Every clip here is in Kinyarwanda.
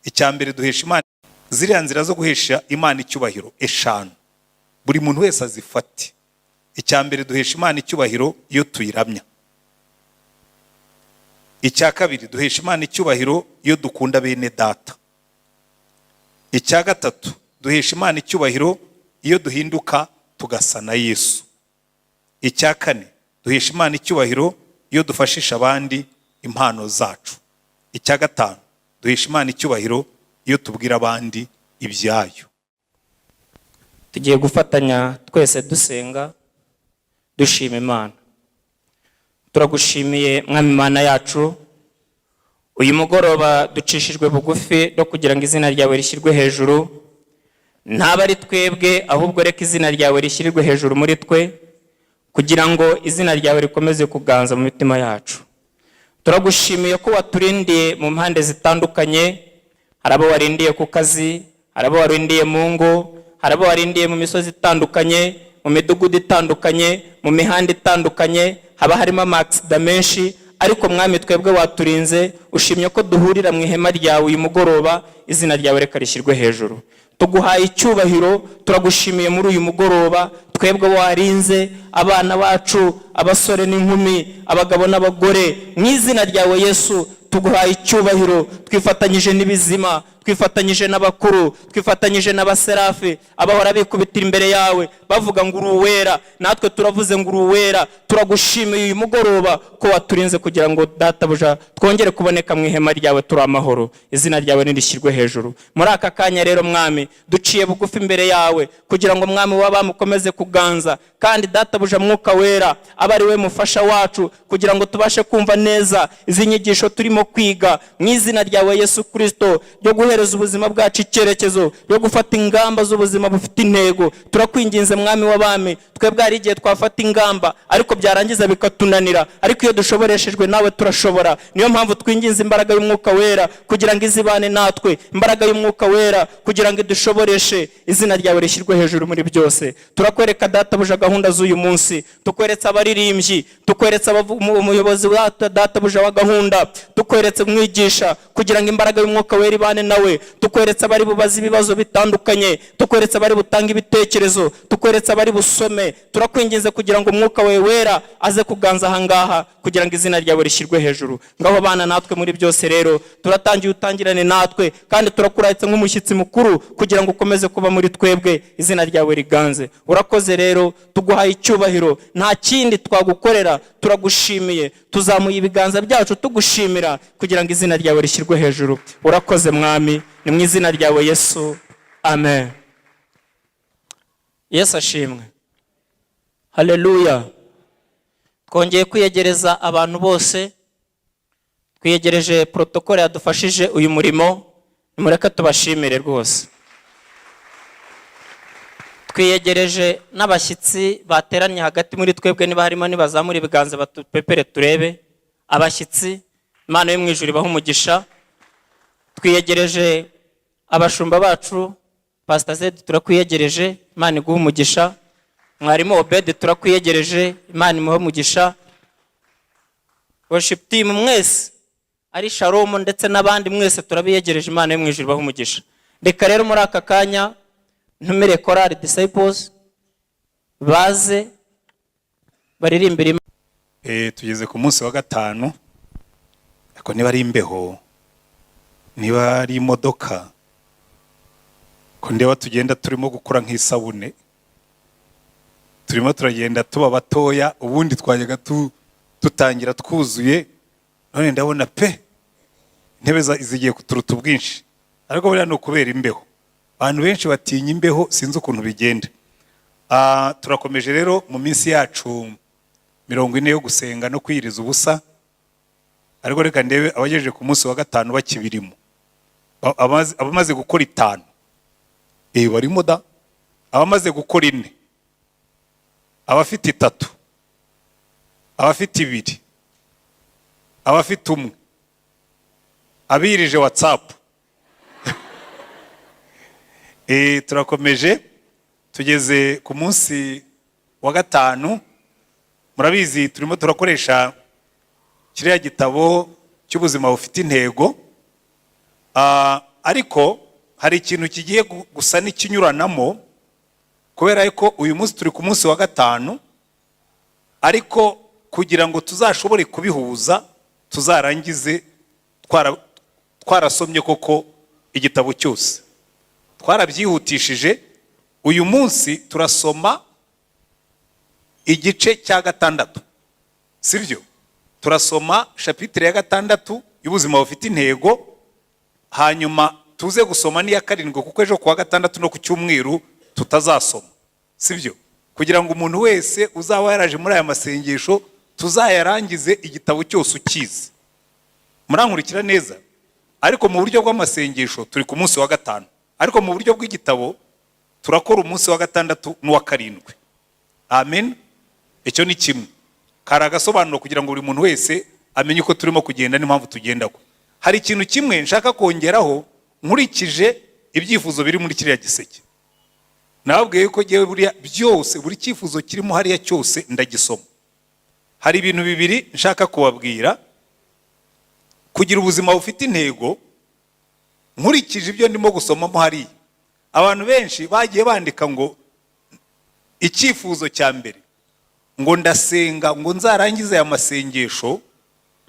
Icya mbere, duhesha Imana, ziriya nzira zo guhesha Imana icyubahiro eshanu, buri muntu wese azifate. Icya mbere, duhesha Imana icyubahiro iyo tuyiramya. Icya kabiri, duhesha Imana icyubahiro iyo dukunda bene data. Icya gatatu, duhesha Imana icyubahiro iyo duhinduka tugasa na Yesu. Icya kane, duhesha Imana icyubahiro iyo dufashisha abandi impano zacu. Icya gatanu, duhesha Imana icyubahiro iyo tubwira abandi ibyayo. Tugiye gufatanya twese dusenga, dushima Imana. Turagushimiye, Mwami Imana yacu. Uyu mugoroba ducishijwe bugufi no kugira ngo izina ryawe rishyirwe hejuru. Ntaba ari twebwe, ahubwo reka izina ryawe rishyirwe hejuru muri twe, kugira ngo izina ryawe rikomeze kuganza mu mitima yacu. Turagushimiye ko waturindiye mu mpande zitandukanye. Hari abo warindiye ku kazi, hari abo warindiye mu ngo, hari abo warindiye mu misozi itandukanye, mu midugudu itandukanye, mu mihanda itandukanye, haba harimo amakisida menshi. Ariko Mwami, twebwe waturinze, ushimye ko duhurira mu ihema ryawe uyu mugoroba. Izina ryawe reka rishyirwe hejuru. Tuguhaye icyubahiro, turagushimiye muri uyu mugoroba. Twebwe warinze, abana bacu, abasore n'inkumi, abagabo n'abagore, mu izina ryawe Yesu tuguhaye icyubahiro. Twifatanyije n'ibizima, twifatanyije n'abakuru, twifatanyije n'abaserafi, abahora bikubitira imbere yawe bavuga ngo uri uwera. Natwe turavuze ngo uri uwera. Turagushimiye uyu mugoroba ko waturinze kugira ngo, Databuja, twongere kuboneka mu ihema ryawe turi amahoro. Izina ryawe nirishyirwe hejuru muri aka kanya. Rero Mwami, duciye bugufi imbere yawe kugira ngo Mwami w'abami ukomeze kuganza, kandi Databuja Mwuka Wera abe ari we mufasha wacu, kugira ngo tubashe kumva neza izi nyigisho turimo kwiga mu izina ryawe Yesu Kirisito, ryo guhereza ubuzima bwacu icyerekezo, ryo gufata ingamba z'ubuzima bufite intego. Turakwinginze, Mwami w'abami. Twebwe hari igihe twafata ingamba ariko byarangiza bikatunanira, ariko iyo dushoboreshejwe nawe turashobora. Niyo mpamvu twinginze imbaraga y'Umwuka Wera kugira ngo izibane natwe, imbaraga y'Umwuka Wera kugira ngo idushoboreshe. Izina ryawe rishyirwe hejuru muri byose. Turakwereka, Databuja, gahunda z'uyu munsi. Tukweretse abaririmbyi, tukweretse umuyobozi wa Databuja wa gahunda, tukweretse umwigisha kugira ngo imbaraga y'Umwuka Wera ibane nawe, tukweretse abari bubaze ibibazo bitandukanye, tukweretse abari butange ibitekerezo, tukweretse abari busome. Turakwinginze kugira ngo Umwuka wawe Wera aze kuganza ahangaha, kugira ngo izina ryawe rishyirwe hejuru. Ngaho bana natwe muri byose. Rero turatangiye, utangirane natwe, kandi turakuraritse nk'umushyitsi mukuru kugira ngo ukomeze kuba muri twebwe, izina ryawe riganze. Urakoze rero, tuguhaye icyubahiro. Nta kindi twagukorera, turagushimiye. Tuzamuye ibiganza byacu tugushimira kugira ngo izina ryawe rishyirwe hejuru. Urakoze, Mwami, ni mu izina ryawe Yesu, amen. Yesu ashimwe, haleluya. Twongeye kwiyegereza abantu bose, twiyegereje protokole yadufashije uyu murimo. Nimureke tubashimire rwose. Twiyegereje n'abashyitsi bateranye hagati muri twebwe. Niba harimo, nibazamura ibiganza batupepere turebe abashyitsi. Imana yo mu ijuru ibahe umugisha. Twiyegereje abashumba bacu. Pasita Zedi, turakwiyegereje, Imana iguhe umugisha. Mwarimu Obedi, turakwiyegereje, Imana imuhe umugisha. Worship team mwese, ari Shalom ndetse n'abandi mwese, turabiyegereje. Imana yo mu ijuru ibahe umugisha. Reka rero muri aka kanya ntumire korali Disciples baze baririmbire Imana. Tugeze ku munsi wa gatanu, ariko niba ari imbeho, niba ari imodoka, ko ndeba tugenda turimo gukora nk'isabune, turimo turagenda tuba batoya. Ubundi twajyaga dutangira twuzuye, none ndabona pe intebe zigiye kuturuta ubwinshi. Ariko buriya ni ukubera imbeho, abantu benshi batinya imbeho, sinzi ukuntu bigenda. Turakomeje rero mu minsi yacu 40 yo gusenga no kwiyiriza ubusa. Ariko reka ndebe abagejeje ku munsi wa gatanu bakibirimo. Abamaze gukora itanu, barimo da, abamaze gukora ine, abafite itatu, abafite ibiri, abafite umwe, abirije WhatsApp. Turakomeje, tugeze ku munsi wa gatanu. Murabizi, turimo turakoresha kiriya gitabo cy'ubuzima bufite intego. Ariko hari ikintu kigiye gusa n'ikinyuranamo, kubera ko uyu munsi turi ku munsi wa gatanu, ariko kugira ngo tuzashobore kubihuza, tuzarangize twarasomye koko igitabo cyose. Twarabyihutishije. Uyu munsi turasoma igice cya gatandatu, sibyo? Turasoma chapitre ya gatandatu y'ubuzima bufite intego, hanyuma tuze gusoma n'iya karindwi, kuko ejo kuwa gatandatu no ku cyumweru tutazasoma, sibyo? Kugira ngo umuntu wese uzaba yaraje muri aya masengesho tuzayarangize igitabo cyose ukizi. Murankurikira neza? Ariko mu buryo bw'amasengesho turi ku munsi wa gatanu, ariko mu buryo bw'igitabo turakora umunsi wa gatandatu n'uwa karindwi. Amen. Icyo ni kimwe, kari agasobanuro kugira ngo buri muntu wese amenye uko turimo kugenda n'impamvu tugendaho. Hari ikintu kimwe nshaka kongeraho nkurikije ibyifuzo biri muri kiriya giseke. Nababwiye ko ngewe buriya byose, buri cyifuzo kirimo hariya cyose ndagisoma. Hari ibintu bibiri nshaka kubabwira. Kugira ubuzima bufite intego, nkurikije ibyo ndimo gusomamo hariya, abantu benshi bagiye bandika ngo icyifuzo cya mbere, ngo ndasenga ngo nzarangize aya masengesho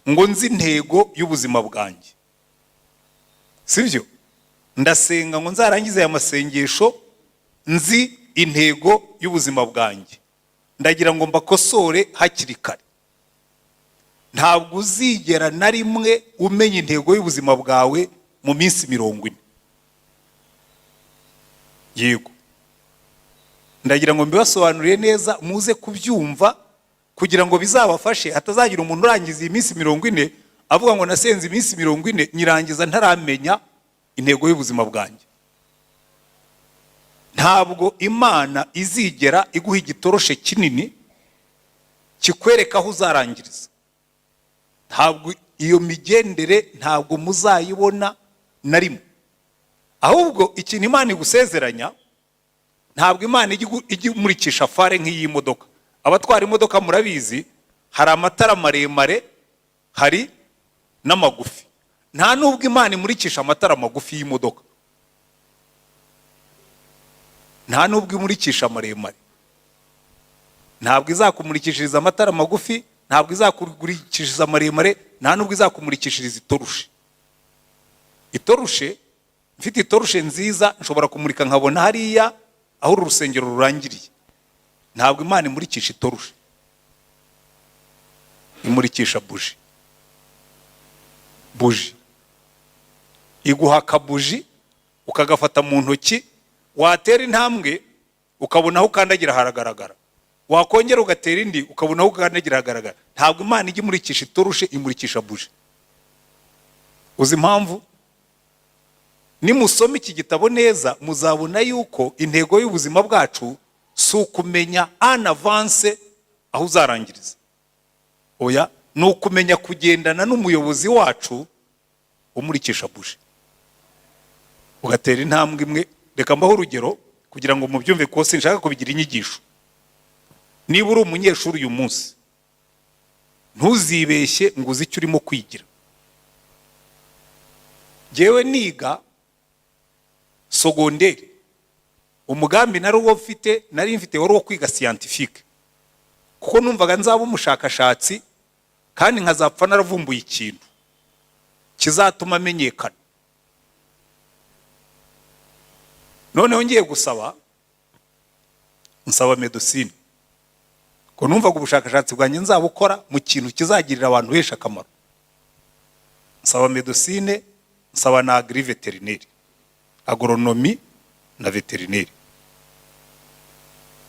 ngo nzi intego y'ubuzima bwanjye, sibyo? Ndasenga ngo nzarangize aya masengesho nzi intego y'ubuzima bwanjye. Ndagira ngo mbakosore hakiri kare: ntabwo uzigera na rimwe umenya intego y'ubuzima bwawe mu minsi 40. Yego, ndagira ngo mbibasobanurire neza, muze kubyumva kugira ngo bizabafashe, hatazagira umuntu urangiza iyi minsi 40 avuga ngo nasenze iminsi 40 nyirangiza ntaramenya intego y'ubuzima bwanjye. Ntabwo Imana izigera iguha igitoroshe kinini kikwereka aho uzarangiriza. Ntabwo iyo migendere, ntabwo muzayibona na rimwe. Ahubwo ikintu Imana igusezeranya, ntabwo Imana ijya imurikisha phare nk'iyi modoka. Abatwara imodoka murabizi, hari amatara maremare, hari n'amagufi. Nta nubwo Imana imurikisha amatara magufi y'imodoka, nta nubwo imurikisha maremare. Ntabwo izakumurikishiriza amatara magufi, ntabwo izakumurikishiriza maremare, nta nubwo izakumurikishiriza itorushe. Itorushe, mfite itorushe nziza, nshobora kumurika nkabona hariya aho uru rusengero rurangiriye. Ntabwo Imana imurikisha itorushe, imurikisha buji. Buji iguha akabuji ukagafata mu ntoki, watera intambwe ukabona aho ukandagira haragaragara, wakongera ugatera indi ukabona aho ukandagira haragaragara. Ntabwo Imana ijya imurikisha itorushe, imurikisha buji. Uzi impamvu? Nimusoma iki gitabo neza muzabona yuko intego y'ubuzima bwacu si ukumenya en avance aho uzarangiriza. Oya, ni ukumenya kugendana n'umuyobozi wacu umurikisha buji, ugatera intambwe imwe. Reka mbaho urugero kugira ngo mubyumve, kuko sinshaka kubigira inyigisho. Niba uri umunyeshuri uyu munsi, ntuzibeshye ngo uzi icyo urimo kwigira. Jyewe niga secondaire, umugambi nari uwo mfite, nari mfite, wari uwo kwiga scientifique, kuko numvaga nzaba umushakashatsi kandi nkazapfa naravumbuye ikintu kizatuma amenyekana. Noneho ngiye gusaba, nsaba médecine, ko numvaga ubushakashatsi bwanjye nzabukora mu kintu kizagirira abantu benshi akamaro. Nsaba médecine, nsaba na agri vétérinaire, agronomie na vétérinaire,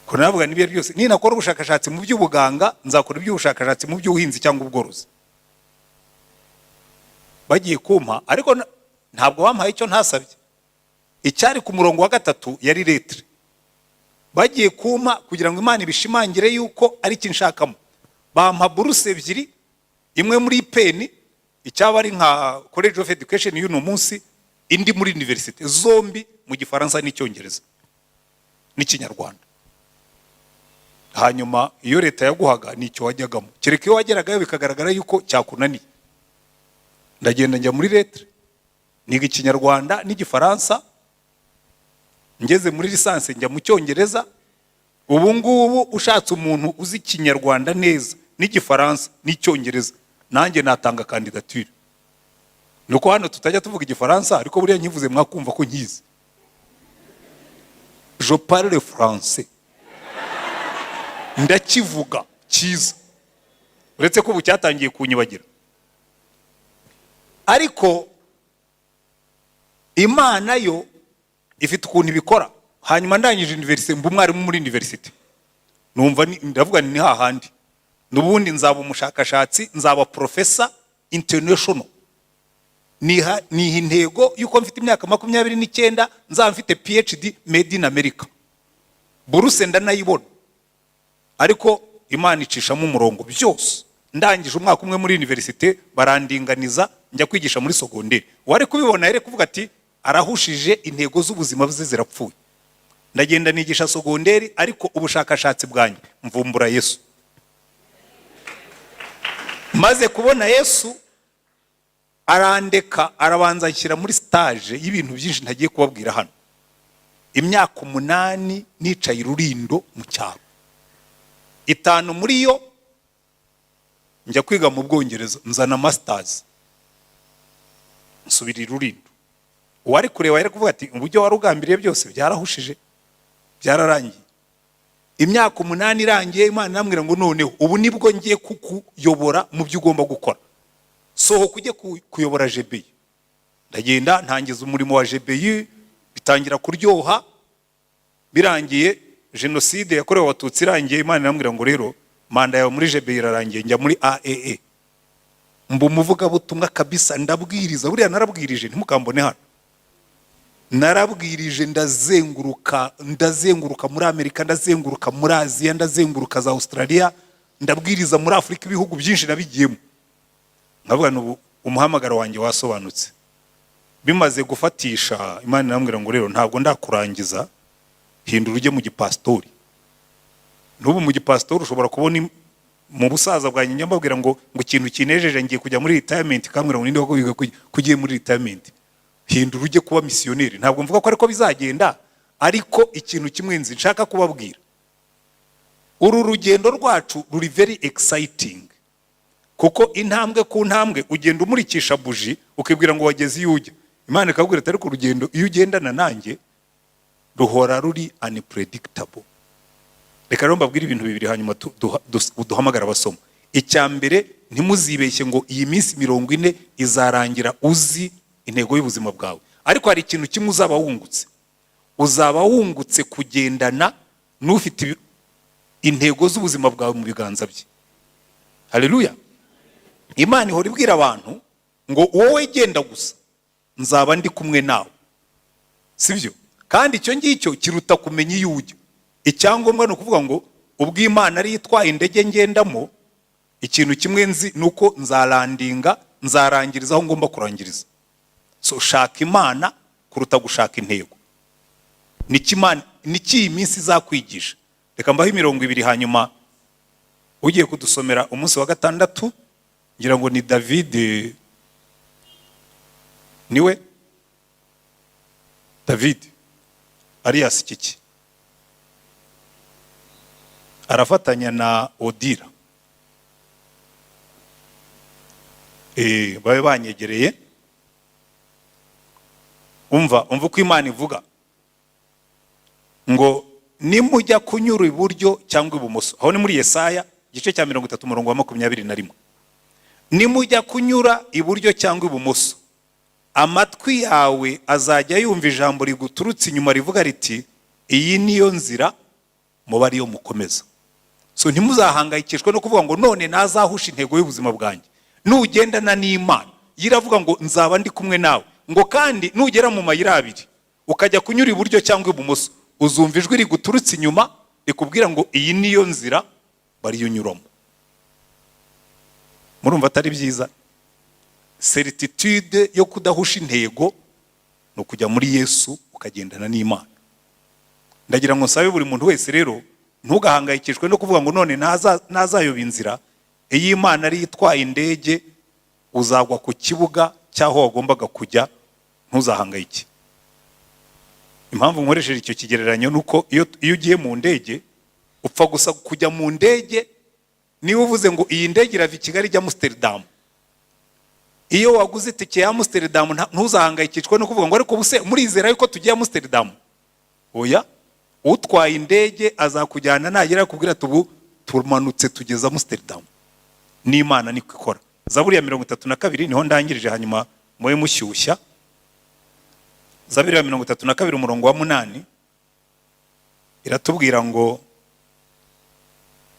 ko navuga n'ibyo byose, ninakora ubushakashatsi mu by'ubuganga, nzakora iby'ubushakashatsi mu by'ubuhinzi cyangwa ubworozi. Bagiye kumpa, ariko ntabwo bampaye icyo ntasabye. Icyari ku murongo wa gatatu yari lettres. Bagiye kumpa, kugira ngo Imana ibishimangire yuko ari cyo nshakamo, bampa buruse ebyiri, imwe muri IPN, icyaba ari nka College of Education y'uno munsi, indi muri université, zombi mu Gifaransa n'Icyongereza n'Ikinyarwanda. Hanyuma iyo leta yaguhaga nicyo wajyagamo, kereka iyo wageragayo bikagaragara yuko cyakunaniye. Ndagenda njya muri lettres. Niga Ikinyarwanda n'Igifaransa, ngeze muri licence njya mu Cyongereza. Ubu ngubu ushatse umuntu uzi Ikinyarwanda neza n'Igifaransa n'Icyongereza, nanjye natanga kandidatire. Nuko hano tutajya tuvuga Igifaransa, ariko buriya nkivuze mwakumva ko nkizi. Je parle français, ndakivuga cyiza, uretse ko ubu cyatangiye kunyibagira. Ariko Imana yo ifite ukuntu ibikora. Hanyuma ndangije université, mba umwarimu muri université. Numva ndavuga ni hahandi n'ubundi nzaba umushakashatsi, nzaba professor international. Niha intego y'uko mfite imyaka 29 nzaba mfite PhD made in America, buruse ndanayibona. Ariko Imana icishamo umurongo byose. Ndangije umwaka umwe muri université, barandinganiza njya kwigisha muri sogonderi. Wari kubibona yari kuvuga ati: "Arahushije, intego z'ubuzima bwe zirapfuye." Ndagenda nigisha sogonderi, ariko ubushakashatsi bwanjye mvumbura Yesu. Maze kubona Yesu, arandeka, arabanza anshyira muri stage y'ibintu byinshi ntagiye kubabwira hano. Imyaka 8 nicaye i Rurindo mu cyaro, 5 muri yo njya kwiga mu Bwongereza, nzana masters, nsubira i Rurindo. Uwari kureba yari kuvuga ati: "Uburyo wari ugambiriye byose byarahushije, byararangiye." Imyaka 8 irangiye, Imana irambwira ngo: "Noneho ubu nibwo ngiye kukuyobora mu byo ugomba gukora, sohoka ujye kuyobora GBU." Ndagenda ntangiza umurimo wa GBU, bitangira kuryoha. Birangiye, jenoside yakorewe Abatutsi irangiye, Imana irambwira ngo: "Rero manda yawe muri GBU irarangiye." Njya muri AEE, mba umuvugabutumwa kabisa, ndabwiriza. Buriya narabwirije, ntimukambone hano, narabwirije, ndazenguruka, ndazenguruka muri Amerika, ndazenguruka muri Aziya, ndazenguruka za Australia, ndabwiriza muri Afurika, ibihugu byinshi nabigiyemo. Nkavuga ubu umuhamagaro wanjye wasobanutse. Bimaze gufatisha, Imana irambwira ngo: "Rero ntabwo ndakurangiza, hindura ujye mu gipasitori." N'ubu mu gipasitori ushobora kubona mu busaza bwanjye njya mbabwira ngo ikintu kinejeje, ngiye kujya muri retirement, kambwira ngo: "Ninde wakubwiye ko ugiye muri retirement? Hindura ujye kuba misiyoneri." Ntabwo mvuga ko ariko bizagenda, ariko ikintu kimwe nzi nshaka kubabwira, uru rugendo rwacu ruri very exciting, kuko intambwe ku ntambwe ugenda umurikisha buji, ukibwira ngo wageze iyo ujya, Imana ikabwira ati: "Ariko urugendo iyo ugendana nanjye ruhora ruri unpredictable." Reka rero mbabwire ibintu bibiri, hanyuma duhamagare abasoma. Icya mbere, ntimuzibeshye ngo iyi minsi 40 izarangira uzi intego y'ubuzima bwawe. Ariko hari ikintu kimwe uzaba wungutse: uzaba wungutse kugendana n'ufite intego z'ubuzima bwawe mu biganza bye. Haleluya! Imana ihora ibwira abantu ngo: "Wowe genda gusa, nzaba ndi kumwe nawe." Sibyo? Kandi icyo ngicyo kiruta kumenya iyo ujya. Icyangombwa ni ukuvuga ngo ubwo Imana ariyo itwaye indege ngendamo, ikintu kimwe nzi ni uko nzalandinga, nzarangiriza aho ngomba kurangiriza. So shaka Imana kuruta gushaka intego. Niki iyi minsi izakwigisha? Reka mbaho imirongo ibiri, hanyuma ugiye kudusomera umunsi wa gatandatu, ngira ngo ni David, niwe David alias Kiki, arafatanya na Odira. Babe banyegereye. Umva, umva uko Imana ivuga ngo: "Nimujya kunyura iburyo cyangwa ibumoso." Aho ni muri Yesaya igice cya 30, umurongo wa 21. "Nimujya kunyura iburyo cyangwa ibumoso, amatwi yawe azajya yumva ijambo riguturutse inyuma rivuga riti: 'Iyi niyo nzira, muba ariyo mukomeza.'" So ntimuzahangayikishwe no kuvuga ngo none nazahusha intego y'ubuzima bwanjye. Nugendana n'Imana, yo iravuga ngo: "Nzaba ndi kumwe nawe." Ngo kandi nugera mu mayira abiri, ukajya kunyura iburyo cyangwa ibumoso, uzumva ijwi riguturutse inyuma rikubwira ngo: "Iyi niyo nzira, bariyo unyuramo." Murumva atari byiza? Certitude yo kudahusha intego ni ukujya muri Yesu, ukagendana n'Imana. Ndagira ngo nsabe buri muntu wese rero, ntugahangayikishwe no kuvuga ngo none nazayoba inzira. Iyo Imana ariyo itwaye indege, uzagwa ku kibuga cy'aho wagombaga kujya. Ntuzahangayike. Impamvu nkoresheje icyo kigereranyo ni uko iyo ugiye mu ndege, upfa gusa kujya mu ndege. Niba uvuze ngo iyi ndege irava i Kigali ijya Amsterdam, iyo waguze itike ya Amsterdam, ntuzahangayikishwe no kuvuga ngo: "Ariko ubuse murizera yuko tugiye Amsterdam?" Oya, utwaye indege azakujyana, nagera akubwira ati: "Ubu tumanutse tugeze Amsterdam." N'Imana niko ikora. Zaburi ya 32 niho ndangirije, hanyuma mube mushyushya. Zaburi ya 32 umurongo wa 8 iratubwira ngo,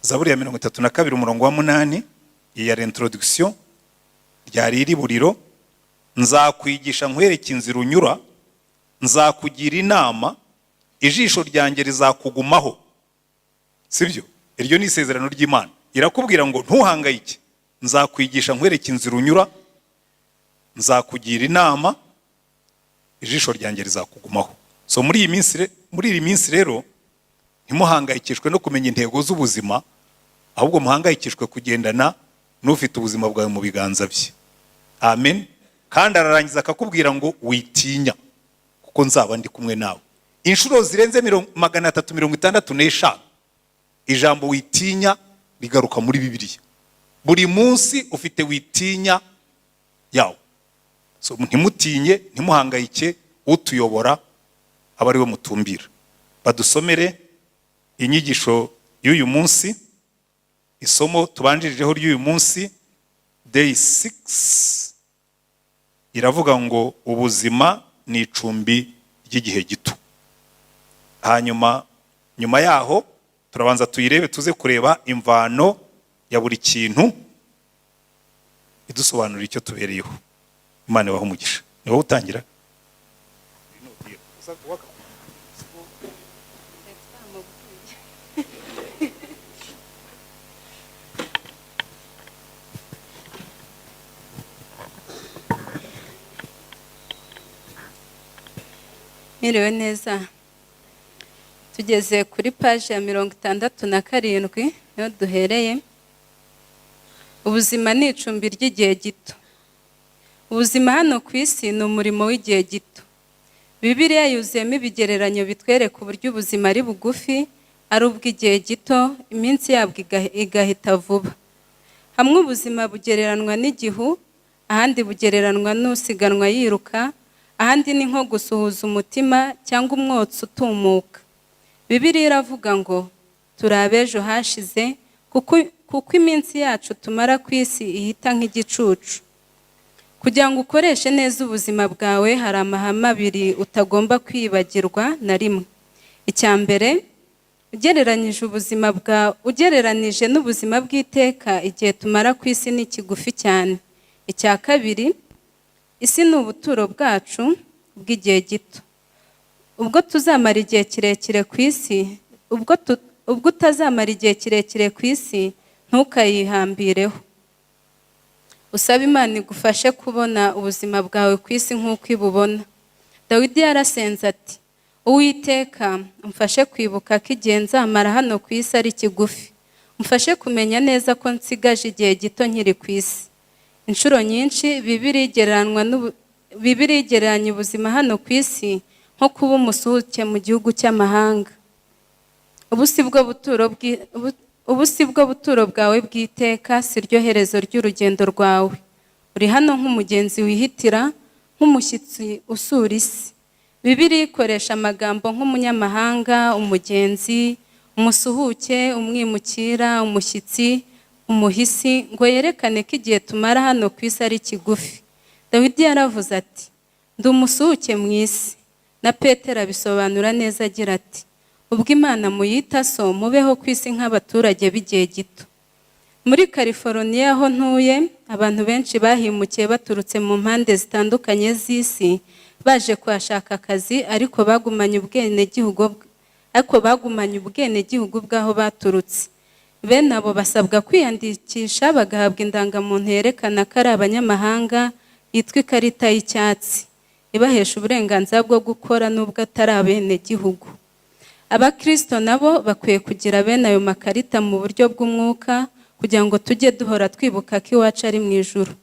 Zaburi ya 32 umurongo wa 8, iyi ya introduction ryari iri buriro: "Nzakwigisha nkwereke inzira unyura, nzakugira inama, ijisho ryanjye rizakugumaho." Sibyo? Iryo ni isezerano ry'Imana. Irakubwira ngo: "Ntuhangayike, nzakwigisha nkwereke inzira unyura, nzakugira inama, ijisho ryanjye rizakugumaho." So muri iyi minsi rero, ntimuhangayikishwe no kumenya intego z'ubuzima, ahubwo muhangayikishwe kugendana n'ufite ubuzima bwawe mu biganza bye. Amen. Kandi ararangiza akakubwira ngo: "Witinya, kuko nzaba ndi kumwe nawe." Inshuro zirenze 365 ijambo "witinya" rigaruka muri Bibiliya. Buri munsi ufite "witinya" yawe. So ntimutinye, ntimuhangayike, utuyobora aba ari we mutumbira. Badusomere inyigisho y'uyu munsi, isomo tubanjirijeho ry'uyu munsi, day 6, iravuga ngo: "Ubuzima ni icumbi ry'igihe gito." Hanyuma nyuma yaho turabanza tuyirebe, tuze kureba imvano ya buri kintu, idusobanurira icyo tubereyeho. Imana ibahe umugisha. Ni wowe utangira. Mwiriwe neza. Tugeze kuri paji ya 67, niho duhereye. Ubuzima ni icumbi ry'igihe gito. Ubuzima hano ku isi ni umurimo w'igihe gito. Bibiliya yuzuyemo ibigereranyo bitwereka uburyo ubuzima ari bugufi, ari ubw'igihe gito, iminsi yabwo igahita vuba. Hamwe ubuzima bugereranwa n'igihu, ahandi bugereranwa n'usiganwa yiruka, ahandi ni nko gusuhuza umutima cyangwa umwotsi utumuka. Bibiliya iravuga ngo turi ab'ejo hashize, kuko iminsi yacu tumara ku isi ihita nk'igicucu. Kugira ngo ukoreshe neza ubuzima bwawe, hari amahame abiri utagomba kwibagirwa na rimwe. Icya mbere, ugereranije n'ubuzima bw'iteka, igihe tumara ku isi ni kigufi cyane. Icya kabiri, isi ni ubuturo bwacu bw'igihe gito. Ubwo tuzamara igihe kirekire ku isi, ubwo utazamara igihe kirekire ku isi, ntukayihambireho. Usabe Imana igufashe kubona ubuzima bwawe ku isi nk'uko ibubona. Dawidi yarasenze ati: "Uwiteka, umfashe kwibuka ko igihe nzamara hano ku isi ari kigufi, umfashe kumenya neza ko nsigaje igihe gito nkiri ku isi." Inshuro nyinshi Bibiliya igereranya ubuzima hano ku isi nko kuba umusuhuke mu gihugu cy'amahanga. Ubu si bwo buturo bwawe bw'iteka, si ryo herezo ry'urugendo rwawe. Uri hano nk'umugenzi wihitira, nk'umushyitsi usura isi. Bibiliya ikoresha amagambo nk'umunyamahanga, umugenzi, umusuhuke, umwimukira, umushyitsi, umuhisi, ngo yerekane ko igihe tumara hano ku isi ari kigufi. Dawidi yaravuze ati: "Ndi umusuhuke mu isi." Na Petero abisobanura neza agira ati: "Ubwo Imana muyita so, mubeho ku isi nk'abaturage b'igihe gito." Muri California aho ntuye, abantu benshi bahimukiye baturutse mu mpande zitandukanye z'isi baje kuhashaka akazi, ariko bagumanye ubwenegihugu bw'aho baturutse. Bene abo basabwa kwiyandikisha bagahabwa indangamuntu yerekana ko ari abanyamahanga, yitwa ikarita y'icyatsi, ibahesha uburenganzira bwo gukora nubwo atari abenegihugu. Abakristo nabo bakwiye kugira bene ayo makarita mu buryo bw'umwuka, kugira ngo tujye duhora twibuka ko iwacu ari mu ijuru.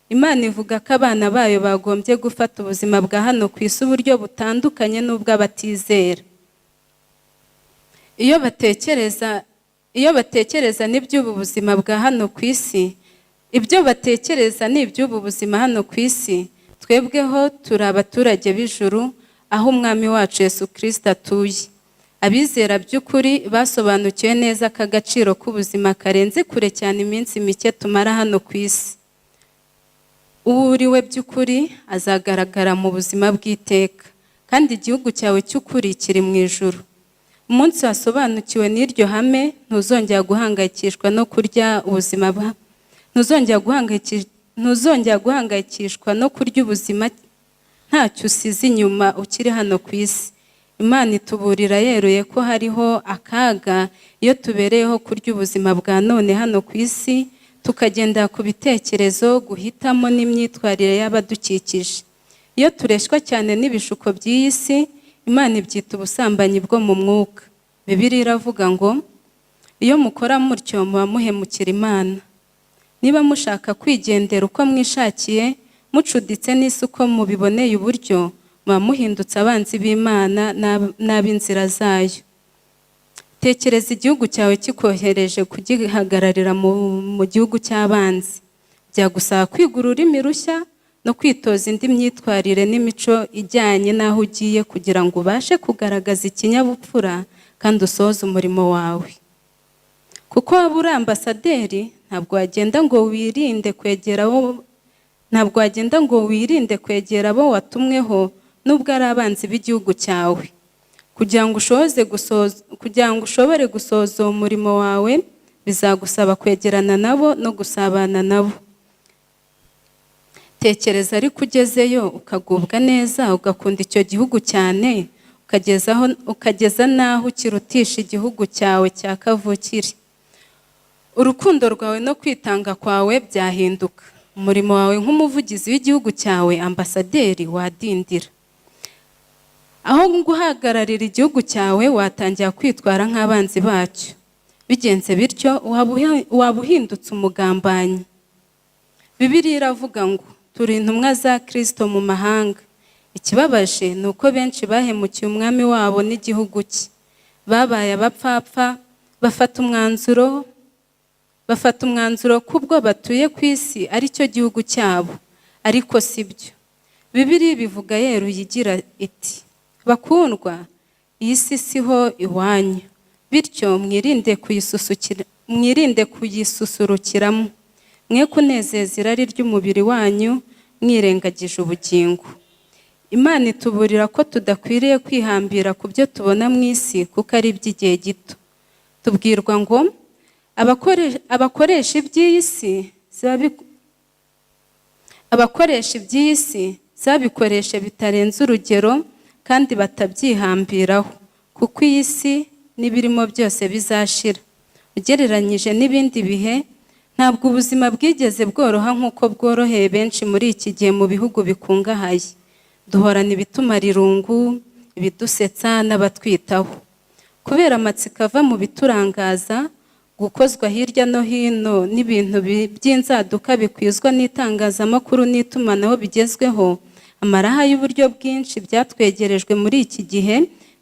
Imana ivuga ko abana bayo bagombye gufata ubuzima bwa hano ku isi uburyo butandukanye n'ubw'abatizera. Iyo batekereza n'iby'ubu buzima bwa hano ku isi, ibyo batekereza ni iby'ubu buzima hano ku isi. Twebweho turi abaturage b'ijuru, aho Umwami wacu Yesu Kirisito atuye. Abizera by'ukuri basobanukiwe neza ko agaciro k'ubuzima karenze kure cyane iminsi mike tumara hano ku isi. Uwo uri we by'ukuri azagaragara mu buzima bw'iteka, kandi igihugu cyawe cy'ukuri kiri mu ijuru. Umunsi wasobanukiwe n'iryo hame, ntuzongera guhangayikishwa no kurya ubuzima ntacyo usize inyuma ukiri hano ku isi. Imana ituburira yeruye ko hariho akaga iyo tubereyeho kurya ubuzima bwa none hano ku isi, tukagendera ku bitekerezo, guhitamo n'imyitwarire y'abadukikije. Iyo tureshywa cyane n'ibishuko by'iyi si, Imana ibyita ubusambanyi bwo mu mwuka. Bibiliya iravuga ngo: "Iyo mukora mutyo muba muhemukira Imana. Niba mushaka kwigendera uko mwishakiye, mucuditse n'isi uko mubiboneye uburyo, muba muhindutse abanzi b'Imana n'ab'inzira zayo." Tekereza igihugu cyawe kikohereje kugihagararira mu gihugu cy'abanzi. Byagusaba kwiga ururimi rushya no kwitoza indi myitwarire n'imico ijyanye n'aho ugiye, kugira ngo ubashe kugaragaza ikinyabupfura kandi usohoze umurimo wawe. Kuko waba uri ambasaderi, ntabwo wagenda ngo wirinde kwegera abo watumweho, nubwo ari abanzi b'igihugu cyawe. Kugira ngo ushobore gusohoza uwo murimo wawe, bizagusaba kwegerana nabo no gusabana nabo. Tekereza ariko ugezeyo ukagubwa neza, ugakunda icyo gihugu cyane, ukageza n'aho ukirutisha igihugu cyawe cya kavukire. Urukundo rwawe no kwitanga kwawe byahinduka. Umurimo wawe nk'umuvugizi w'igihugu cyawe, ambasaderi, wadindira. Aho guhagararira igihugu cyawe, watangira kwitwara nk'abanzi bacyo. Bigenze bityo, waba uhindutse umugambanyi. Bibiliya iravuga ngo turi intumwa za Kirisito mu mahanga. Ikibabaje ni uko benshi bahemukiye Umwami wabo n'igihugu cye. Babaye abapfapfa, bafata umwanzuro ko ubwo batuye ku isi ari cyo gihugu cyabo, ariko si byo. Bibiliya bivuga yeruye igira iti: "Bakundwa, iyi si siho iwanyu, bityo mwirinde kuyisusurukiramo. Mwe kunezeza irari ry'umubiri wanyu mwirengagije ubugingo." Imana ituburira ko tudakwiriye kwihambira ku byo tubona mu isi, kuko ari iby'igihe gito. Tubwirwa ngo abakoresha iby'iyi si zabikoreshe bitarenze urugero kandi batabyihambiraho, kuko iyi si n'ibirimo byose bizashira. Ugereranyije n'ibindi bihe, ntabwo ubuzima bwigeze bworoha nk'uko bworoheye benshi muri iki gihe mu bihugu bikungahaye. Duhorana ibitumara irungu, ibidusetsa n'abatwitaho. Kubera amatsiko ava mu biturangaza, gukozwa hirya no hino n'ibintu by'inzaduka bikwizwa n'itangazamakuru n'itumanaho bigezweho, amaraha y'uburyo bwinshi byatwegerejwe muri iki gihe,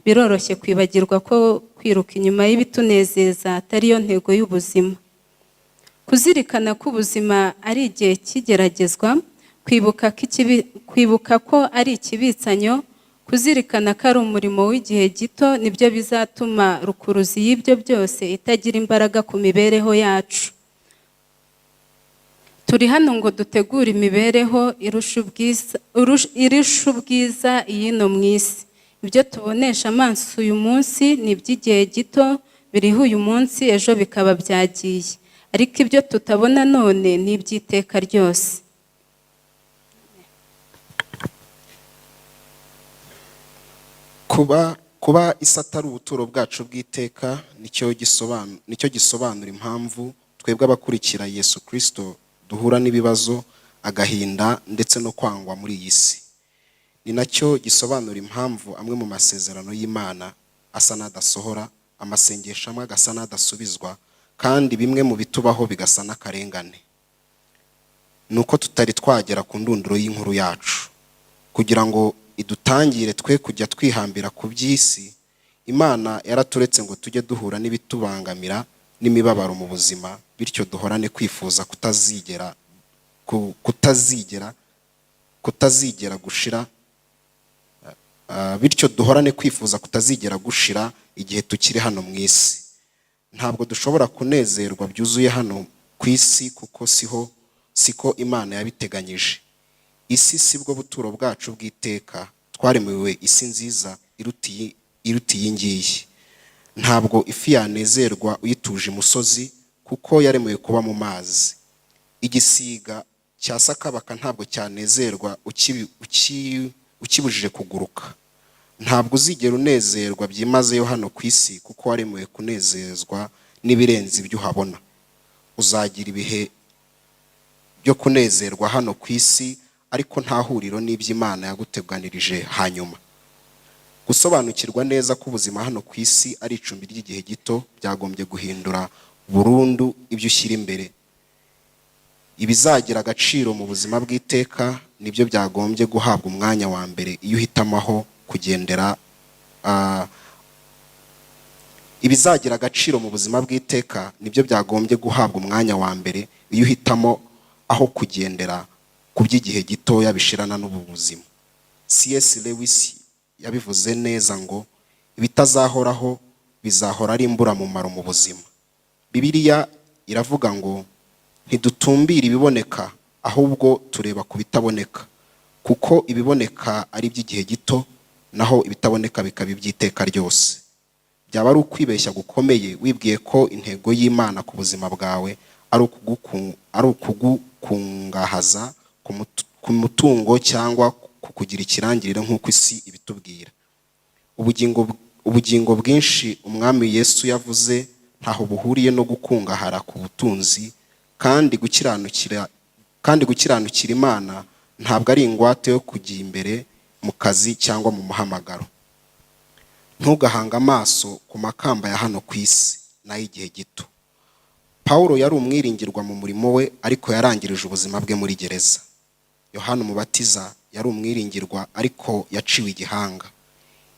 biroroshye kwibagirwa ko kwiruka inyuma y'ibitunezeza atari yo ntego y'ubuzima. Kuzirikana ko ubuzima ari igihe cy'igeragezwa, kwibuka ko ari ikibitsanyo, kuzirikana ko ari umurimo w'igihe gito, nibyo bizatuma rukuruzi y'ibyo byose itagira imbaraga ku mibereho yacu. Turi hano ngo dutegure imibereho irusha ubwiza iy'ino mu isi. Ibyo tubonesha amaso uyu munsi ni iby'igihe gito, biriho uyu munsi, ejo bikaba byagiye, ariko ibyo tutabona none ni iby'iteka ryose. Kuba isi atari ubuturo bwacu bw'iteka nicyo gisobanura impamvu twebwe abakurikira Yesu Kirisito duhura n'ibibazo, agahinda ndetse no kwangwa muri iyi si. Ni nacyo gisobanura impamvu amwe mu masezerano y'Imana asa n'adasohora, amasengesho amwe agasa n'adasubizwa, kandi bimwe mu bitubaho bigasa n'akarengane. Ni uko tutari twagera ku ndunduro y'inkuru yacu. Kugira ngo idutangire twe kujya twihambira ku by'isi, Imana yaraturetse ngo tujye duhura n'ibitubangamira n'imibabaro mu buzima, bityo duhorane kwifuza kutazigera gushira, bityo duhorane kwifuza kutazigera gushira igihe tukiri hano mu isi. Ntabwo dushobora kunezerwa byuzuye hano ku isi, kuko siho siko Imana yabiteganyije. Isi si bwo buturo bwacu bw'iteka. Twaremewe isi nziza iruta iyi ngiyi. Ntabwo ifi yanezerwa uyituje imusozi, kuko yaremewe kuba mu mazi. Igisiga cya sakabaka ntabwo cyanezerwa ukibujije kuguruka. Ntabwo uzigera unezerwa byimazeyo hano ku isi, kuko waremewe kunezezwa n'ibirenze ibyo uhabona. Uzagira ibihe byo kunezerwa hano ku isi, ariko nta huriro n'iby'Imana yaguteganirije hanyuma. Gusobanukirwa neza ko ubuzima hano ku isi ari icumbi ry'igihe gito byagombye guhindura burundu ibyo ushyira imbere. Ibizagira agaciro mu buzima bw'iteka nibyo byagombye guhabwa umwanya wa mbere iyo uhitamo aho kugendera. Ibizagira agaciro mu buzima bw'iteka nibyo byagombye guhabwa umwanya wa mbere iyo uhitamo aho kugendera ku by'igihe gitoya bishirana n'ubu buzima. C.S. Lewis yabivuze neza ngo: "Ibitazahoraho bizahora ari imburamumaro mu buzima." Bibiliya iravuga ngo: "Ntidutumbira ibiboneka, ahubwo tureba ku bitaboneka, kuko ibiboneka ari iby'igihe gito, naho ibitaboneka bikaba iby'iteka ryose." Byaba ari ukwibeshya gukomeye wibwiye ko intego y'Imana ku buzima bwawe ari ukugukungahaza ku mutungo cyangwa kukugira ikirangirire nk'uko isi ibitubwira. Ubugingo bwinshi Umwami Yesu yavuze ntaho buhuriye no gukungahara ku butunzi, kandi gukiranukira Imana ntabwo ari ingwate yo kujya imbere mu kazi cyangwa mu muhamagaro. Ntugahange amaso ku makamba ya hano ku isi n'ay'igihe gito. Pawulo yari umwiringirwa mu murimo we, ariko yarangirije ubuzima bwe muri gereza. Yohana Umubatiza yari umwiringirwa, ariko yaciwe igihanga.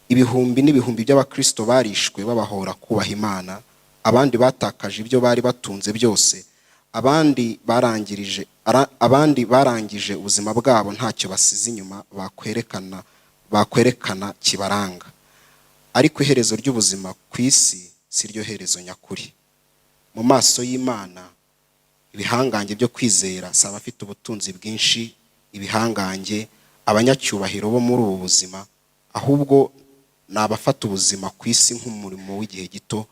Ibihumbi n'ibihumbi by'abakristo barishwe babahora kubaha Imana. Abandi batakaje ibyo bari batunze byose. Abandi barangije ubuzima bwabo ntacyo basize inyuma bakwerekana kibaranga. Ariko iherezo ry'ubuzima ku isi si ryo herezo nyakuri mu maso y'Imana. Ibihangange byo kwizera si abafite ubutunzi bwinshi, ibihangange, abanyacyubahiro bo muri ubu buzima, ahubwo ni abafata ubuzima ku isi nk'umurimo w'igihe gito,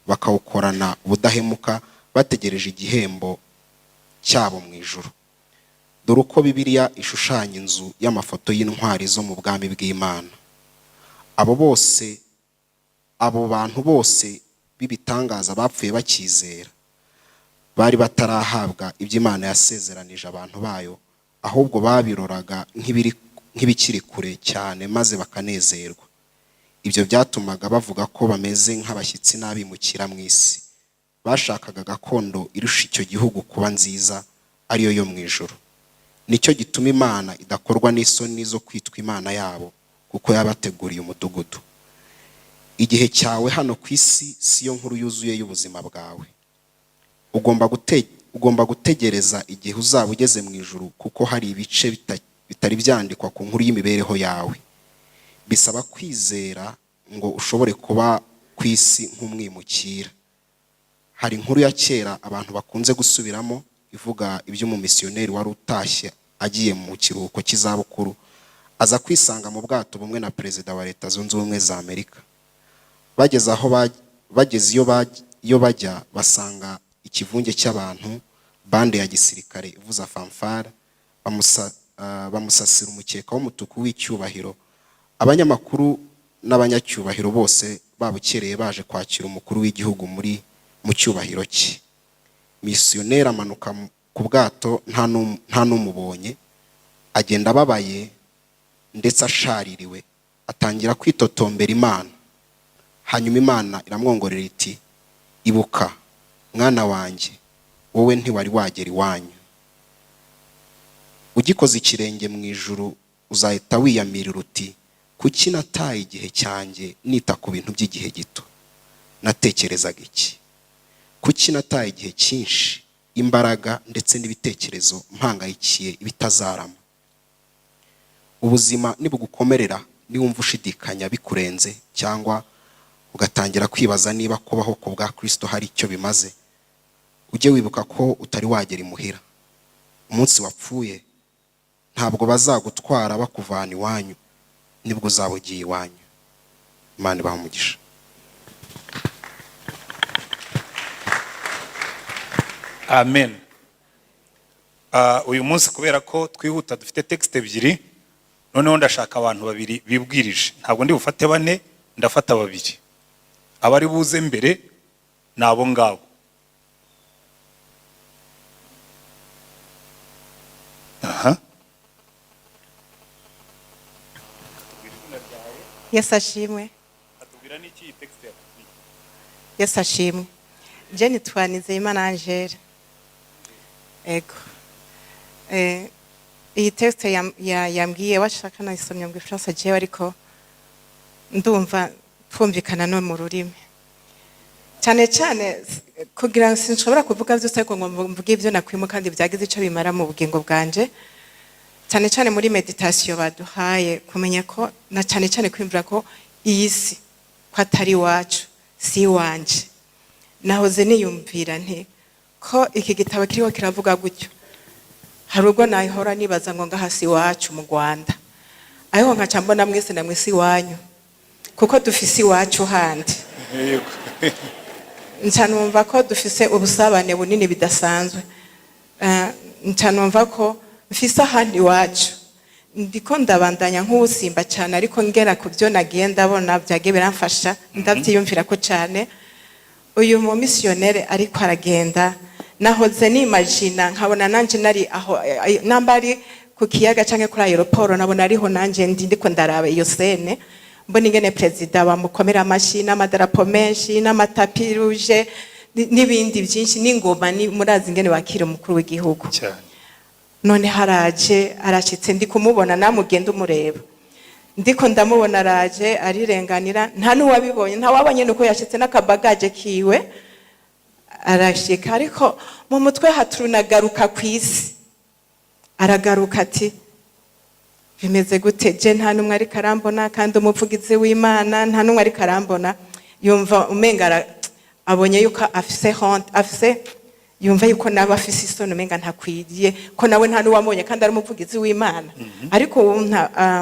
bakawukorana ubudahemuka, bategereje igihembo cyabo mu ijuru. Dore uko Bibiliya ishushanya inzu y'amafoto y'intwari zo mu bwami bw'Imana. Abo bantu bose b'ibitangaza bapfuye bakizera. Bari batarahabwa ibyo Imana yasezeranije abantu bayo, ahubwo babiroraga nk'ibikiri kure cyane maze bakanezerwa. Ibyo byatumaga bavuga ko bameze nk'abashyitsi n'abimukira mu isi. Bashakaga gakondo irusha icyo gihugu kuba nziza, ariyo yo mu ijuru. Nicyo gituma Imana idakorwa n'isoni zo kwitwa Imana yabo, kuko yabateguriye umudugudu. Igihe cyawe hano ku isi siyo nkuru yuzuye y'ubuzima bwawe. Ugomba gutegereza igihe uzaba ugeze mu ijuru, kuko hari ibice bitari byandikwa ku nkuru y'imibereho yawe. Bisaba kwizera ngo ushobore kuba ku isi nk'umwimukira. Hari inkuru ya kera abantu bakunze gusubiramo ivuga iby'umumisiyoneri wari utashye agiye mu kiruhuko cy'izabukuru, aza kwisanga mu bwato bumwe na perezida wa Leta Zunze Ubumwe za Amerika. Bageze iyo bajya, basanga ikivunge cy'abantu, bande ya gisirikare ivuza fanfare, bamusasira umukeka w'umutuku w'icyubahiro. Abanyamakuru n'abanyacyubahiro bose babukereye baje kwakira umukuru w'igihugu mu cyubahiro cye. Misiyoneri amanuka ku bwato nta n'umubonye, agenda ababaye ndetse ashaririwe, atangira kwitotombera Imana. Hanyuma Imana iramwongorera iti: "Ibuka, mwana wanjye, wowe ntiwari wagera iwanyu." Ugikoze ikirenge mu ijuru, uzahita wiyamirira uti: "Kuki nataye igihe cyanjye nita ku bintu by'igihe gito? Natekerezaga iki? Kuki nataye igihe cyinshi, imbaraga ndetse n'ibitekerezo mpangayikiye ibitazarama?" Ubuzima nibugukomerera, niwumva ushidikanya bikurenze cyangwa ugatangira kwibaza niba kubaho ku bwa Kristo hari icyo bimaze, ujye wibuka ko utari wagera imuhira. Umunsi wapfuye, ntabwo bazagutwara bakuvana iwanyu, nibwo uzaba ugiye iwanyu. Imana ibaha umugisha. Amen. Uyu munsi kubera ko twihuta, dufite texte ebyiri. Noneho ndashaka abantu babiri bibwirije. Ntabwo ndi bufate bane, ndafata babiri. Abari buze mbere ni abo ngabo. Aha. Yesu ashimwe. Atubwira n'iki iyi texte yakubwiye. Yesu ashimwe. Je nitwa Nizeyimana Angele. Ego. Iyi texte yambwiye, washaka nayisomye mu Gifaransa jewe, ariko ndumva twumvikana no mu rurimi. Cyane cyane kugira ngo sinshobora kuvuga byose, ariko ngo mvuge ibyo nakwimo kandi byagize icyo bimara mu bugingo bwanje. Cyane cyane muri méditation baduhaye, kumenya ko na cyane cyane kwiyumvira ko iyi si ko atari iwacu, si iwanje. Nahoze niyumvira nti ko iki gitabo kiriho kiravuga gutyo, hari ubwo nahora nibaza ngo ngaha si iwacu mu Rwanda, ariko nkaca mbona mwese namwe si iwanyu, kuko dufise iwacu handi. Nca numva ko dufise ubusabane bunini bidasanzwe. Nca numva ko mfise ahandi iwacu. Ndiko ndabandanya nk'uwusimba cyane, ariko ngera ku byo nagiye ndabona byagiye biramfasha, ndabyiyumvira ko cyane uyu mumisiyoneri ariko aragenda, nahoze nimagina nkabona nanje nari aho, namba ari ku kiyaga canke kuri aéroport, nabona ariho nanje ndi, ndiko ndaraba iyo scène, mbona ingene perezida bamukomera amashyi n'amadarapo menshi n'amatapi rouge n'ibindi byinshi n'ingoma, ni murazi ingene bakira umukuru w'igihugu. Cyane. None haraje, arashitse, ndi kumubona, namugenda umureba, ndiko ndamubona araje arirenganira, nta n'uwabibonye, nta wabonye nuko yashitse n'akabagaje kiwe arashika. Ariko mu mutwe haturunagaruka ku isi, aragaruka ati: "Bimeze gute? Je nta n'umwe ariko arambona, kandi umuvugizi w'Imana nta n'umwe ariko arambona." Yumva umenga abonye yuko afise honte, afise, yumva yuko nawe afise isoni, umenga ntakwiriye ko nawe nta n'uwamubonye kandi ari umuvugizi w'Imana. Ariko ubu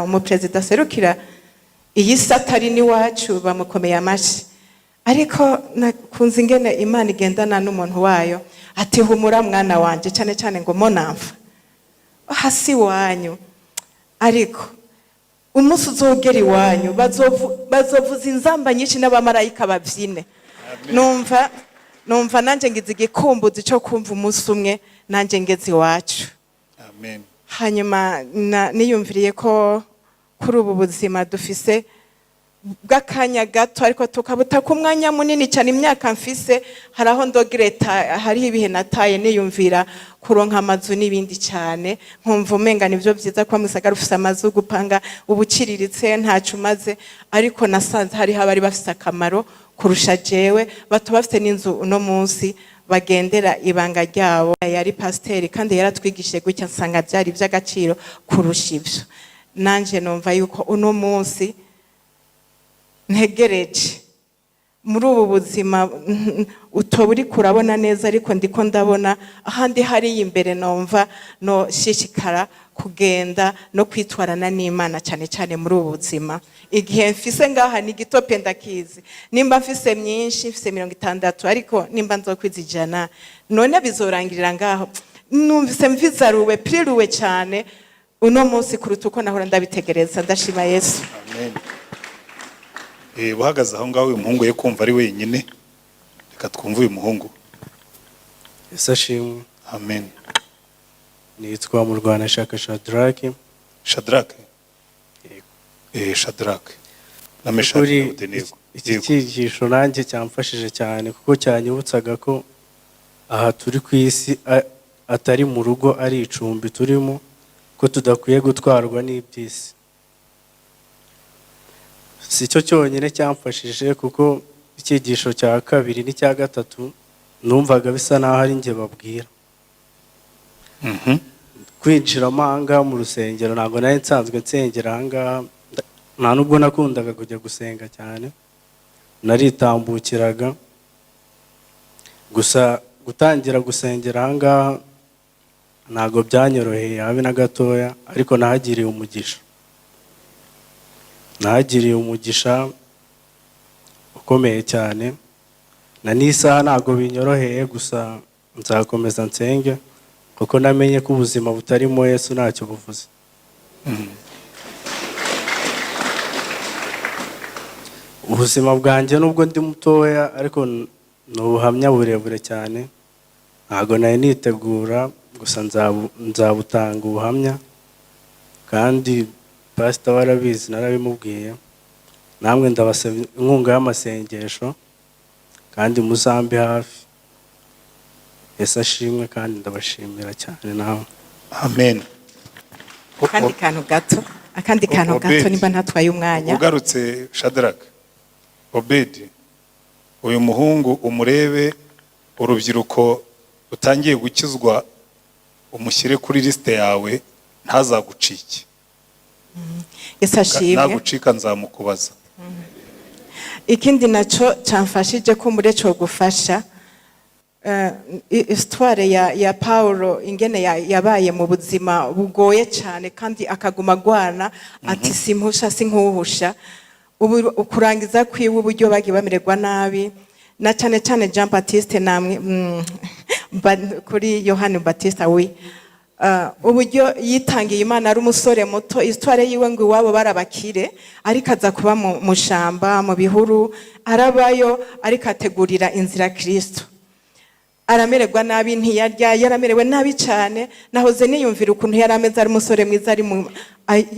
umuperezida aserukira iyi si atari n'iwacu bamukomeye amashyi. Ariko nakunze ingene Imana igendana n'umuntu wayo, ati: "Humura mwana wanje." Cyane cyane ngo monamfa hasi iwanyu, ariko umunsi uzogera iwanyu bazovuza inzamba nyinshi n'abamarayika babyine. Numva nanjye ngize igikumbuzi cyo kumva umunsi umwe nanjye ngeze iwacu. Amen. Hanyuma niyumviriye ko kuri ubu buzima dufise bw'akanya gato, ariko tukabuta ku mwanya munini cyane. Imyaka mfise, hari aho ndogereta, hariho ibihe nataye niyumvira kuronka amazu n'ibindi cyane, nkumva umenga nivyo byiza kuba musagara ufise amazu, gupanga ubuciriritse ntaco umaze. Ariko nasanze hariho abari bafise akamaro kurusha jewe, bato bafite n'inzu uno munsi bagendera ibanga ryabo. Yari pasiteri kandi yaratwigishije gutya, nsanga byari iby'agaciro kurusha ibyo. Nanje numva yuko uno munsi ntegereje muri ubu buzima utoba uri kurabona neza, ariko ndiko ndabona ahandi hariya imbere, numva no shishikara kugenda no kwitwarana n'Imana cyane cyane muri ubu buzima. Igihe mfise ngaha ni gito pe, ndakizi. Nimba mfise myinshi, mfise 60, ariko nimba nzokwiza 100, none bizorangirira ngaho? Numvise mvizaruwe piriruwe cyane uno munsi kuruta uko nahora ndabitegereza. Ndashima Yesu. Amen. Uhagaze aho ngaho, uyu muhungu ye kumva ari wenyine. Reka twumve uyu muhungu. Yesu ashimwe. Amen. Nitwa Murwanashaka Shadrake. Shadrake? Yego. Shadrake na Meshaki Kuri na Abedenego. iki Yego. cyigisho nanjye cyamfashije cyane, kuko cyanyibutsaga ko aha turi ku isi atari mu rugo, ari icumbi turimo. Ko tudakwiye gutwarwa n'iby'isi. Si cyo cyonyine cyamfashije, kuko icyigisho cya kabiri n'icya gatatu numvaga bisa n'aho ari njye babwira. Kwinjiramo aha ngaha mu rusengero, ntabwo nari nsanzwe nsengera aha ngaha, nta nubwo nakundaga kujya gusenga cyane, naritambukiraga gusa. Gutangira gusengera aha ngaha ntabwo byanyoroheye habe na gatoya, ariko nahagiriye umugisha, nahagiriye umugisha ukomeye cyane. Na n'isaha ntabwo binyoroheye, gusa nzakomeza nsenge, kuko namenye ko ubuzima butarimo Yesu ntacyo buvuze. Ubuzima bwanjye, nubwo ndi mutoya, ariko ni ubuhamya burebure cyane, ntabwo nari nitegura, gusa nzabutanga ubuhamya. Kandi pasita warabizi, narabimubwiye. Namwe ndabasaba inkunga y'amasengesho, kandi muzambe hafi. Yesu ashimwe, kandi ndabashimira cyane nawe. Amen. Akandi kantu gato, akandi kantu gato. Obedi. Nimba ntatwaye umwanya. Ugarutse Shadraka, Obedi, uyu muhungu umurebe, urubyiruko rutangiye gukizwa umushyire kuri lisite yawe, ntazagucike. Yesu ashimwe. Nagucika nzamukubaza. Ikindi naco camfashije ko mure co gufasha, histoire ya Paulo, ingene yabaye mu buzima bugoye cyane kandi akaguma agwana ati: "Simpusha, sinkuhusha." Ubu kurangiza kwiwe, uburyo bagiye bamererwa nabi, na cyane cyane Jean Baptiste namwe, kuri Yohani Baptiste we, uburyo yitangiye Imana ari umusore muto. Histoire yiwe ngo iwabo barabakire, ariko aza kuba mu shamba, mu bihuru arabayo, ariko ategurira inzira Kristo. Aramererwa nabi, ntiyarya, yaramerewe nabi cyane. Nahoze niyumvira ukuntu yari ameze ari umusore mwiza, ari mu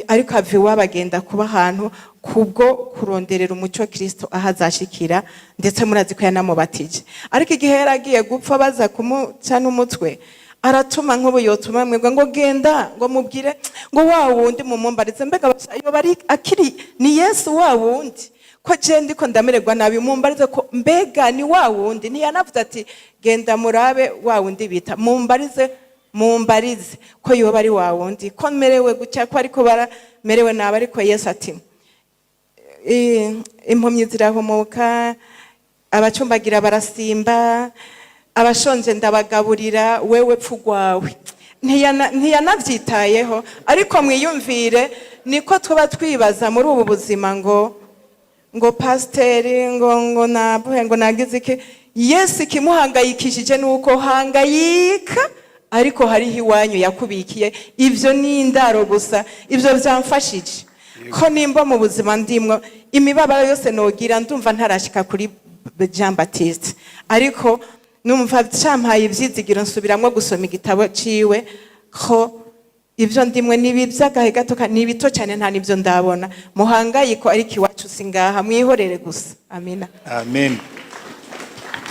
ariko ava iwabo agenda kuba ahantu kubwo kuronderera umucyo Kristo aho azashikira. Ndetse murazi ko yanamubatije. Ariko igihe yari agiye gupfa, baza kumuca n'umutwe, aratuma nk'ubu yotuma mwebwe ngo genda ngo mubwire ngo wa wundi mumumbarize, mbega iyo bari akiri ni Yesu wa wundi, ko je ndiko ndamererwa nabi, mumbarize ko mbega ni wa wundi. Ntiyanavuze ati genda murabe wa wundi bita, mumbarize, mumbarize ko yoba ari wa wundi, ko merewe gutya, ko ariko baramerewe nabi. Ariko Yesu ati: "Impumyi zirahumuka, abacumbagira barasimba, abashonje ndabagaburira, wewe pfa ugwawe." Ntiyanabyitayeho. Ariko mwiyumvire, niko tuba twibaza muri ubu buzima ngo pasiteri ngo nabuhe, ngo nagize iki. Yesu ikimuhangayikishije ni uko hangayika, ariko hariho iwanyu yakubikiye. Ibyo ni indaro gusa. Ibyo byamfashije ko nimba mu buzima ndimwo, imibabaro yose nogira, ndumva ntarashika kuri Jean Baptiste, ariko numva cyampaye ibyizigiro. Nsubiramwo gusoma igitabo ciwe, ko ibyo ndimwe ni iby'agahe gato, ni bito cyane, nta n'ibyo ndabona. Muhangayiko, ariko iwacu si ngaha, mwihorere gusa. Amina. Amen.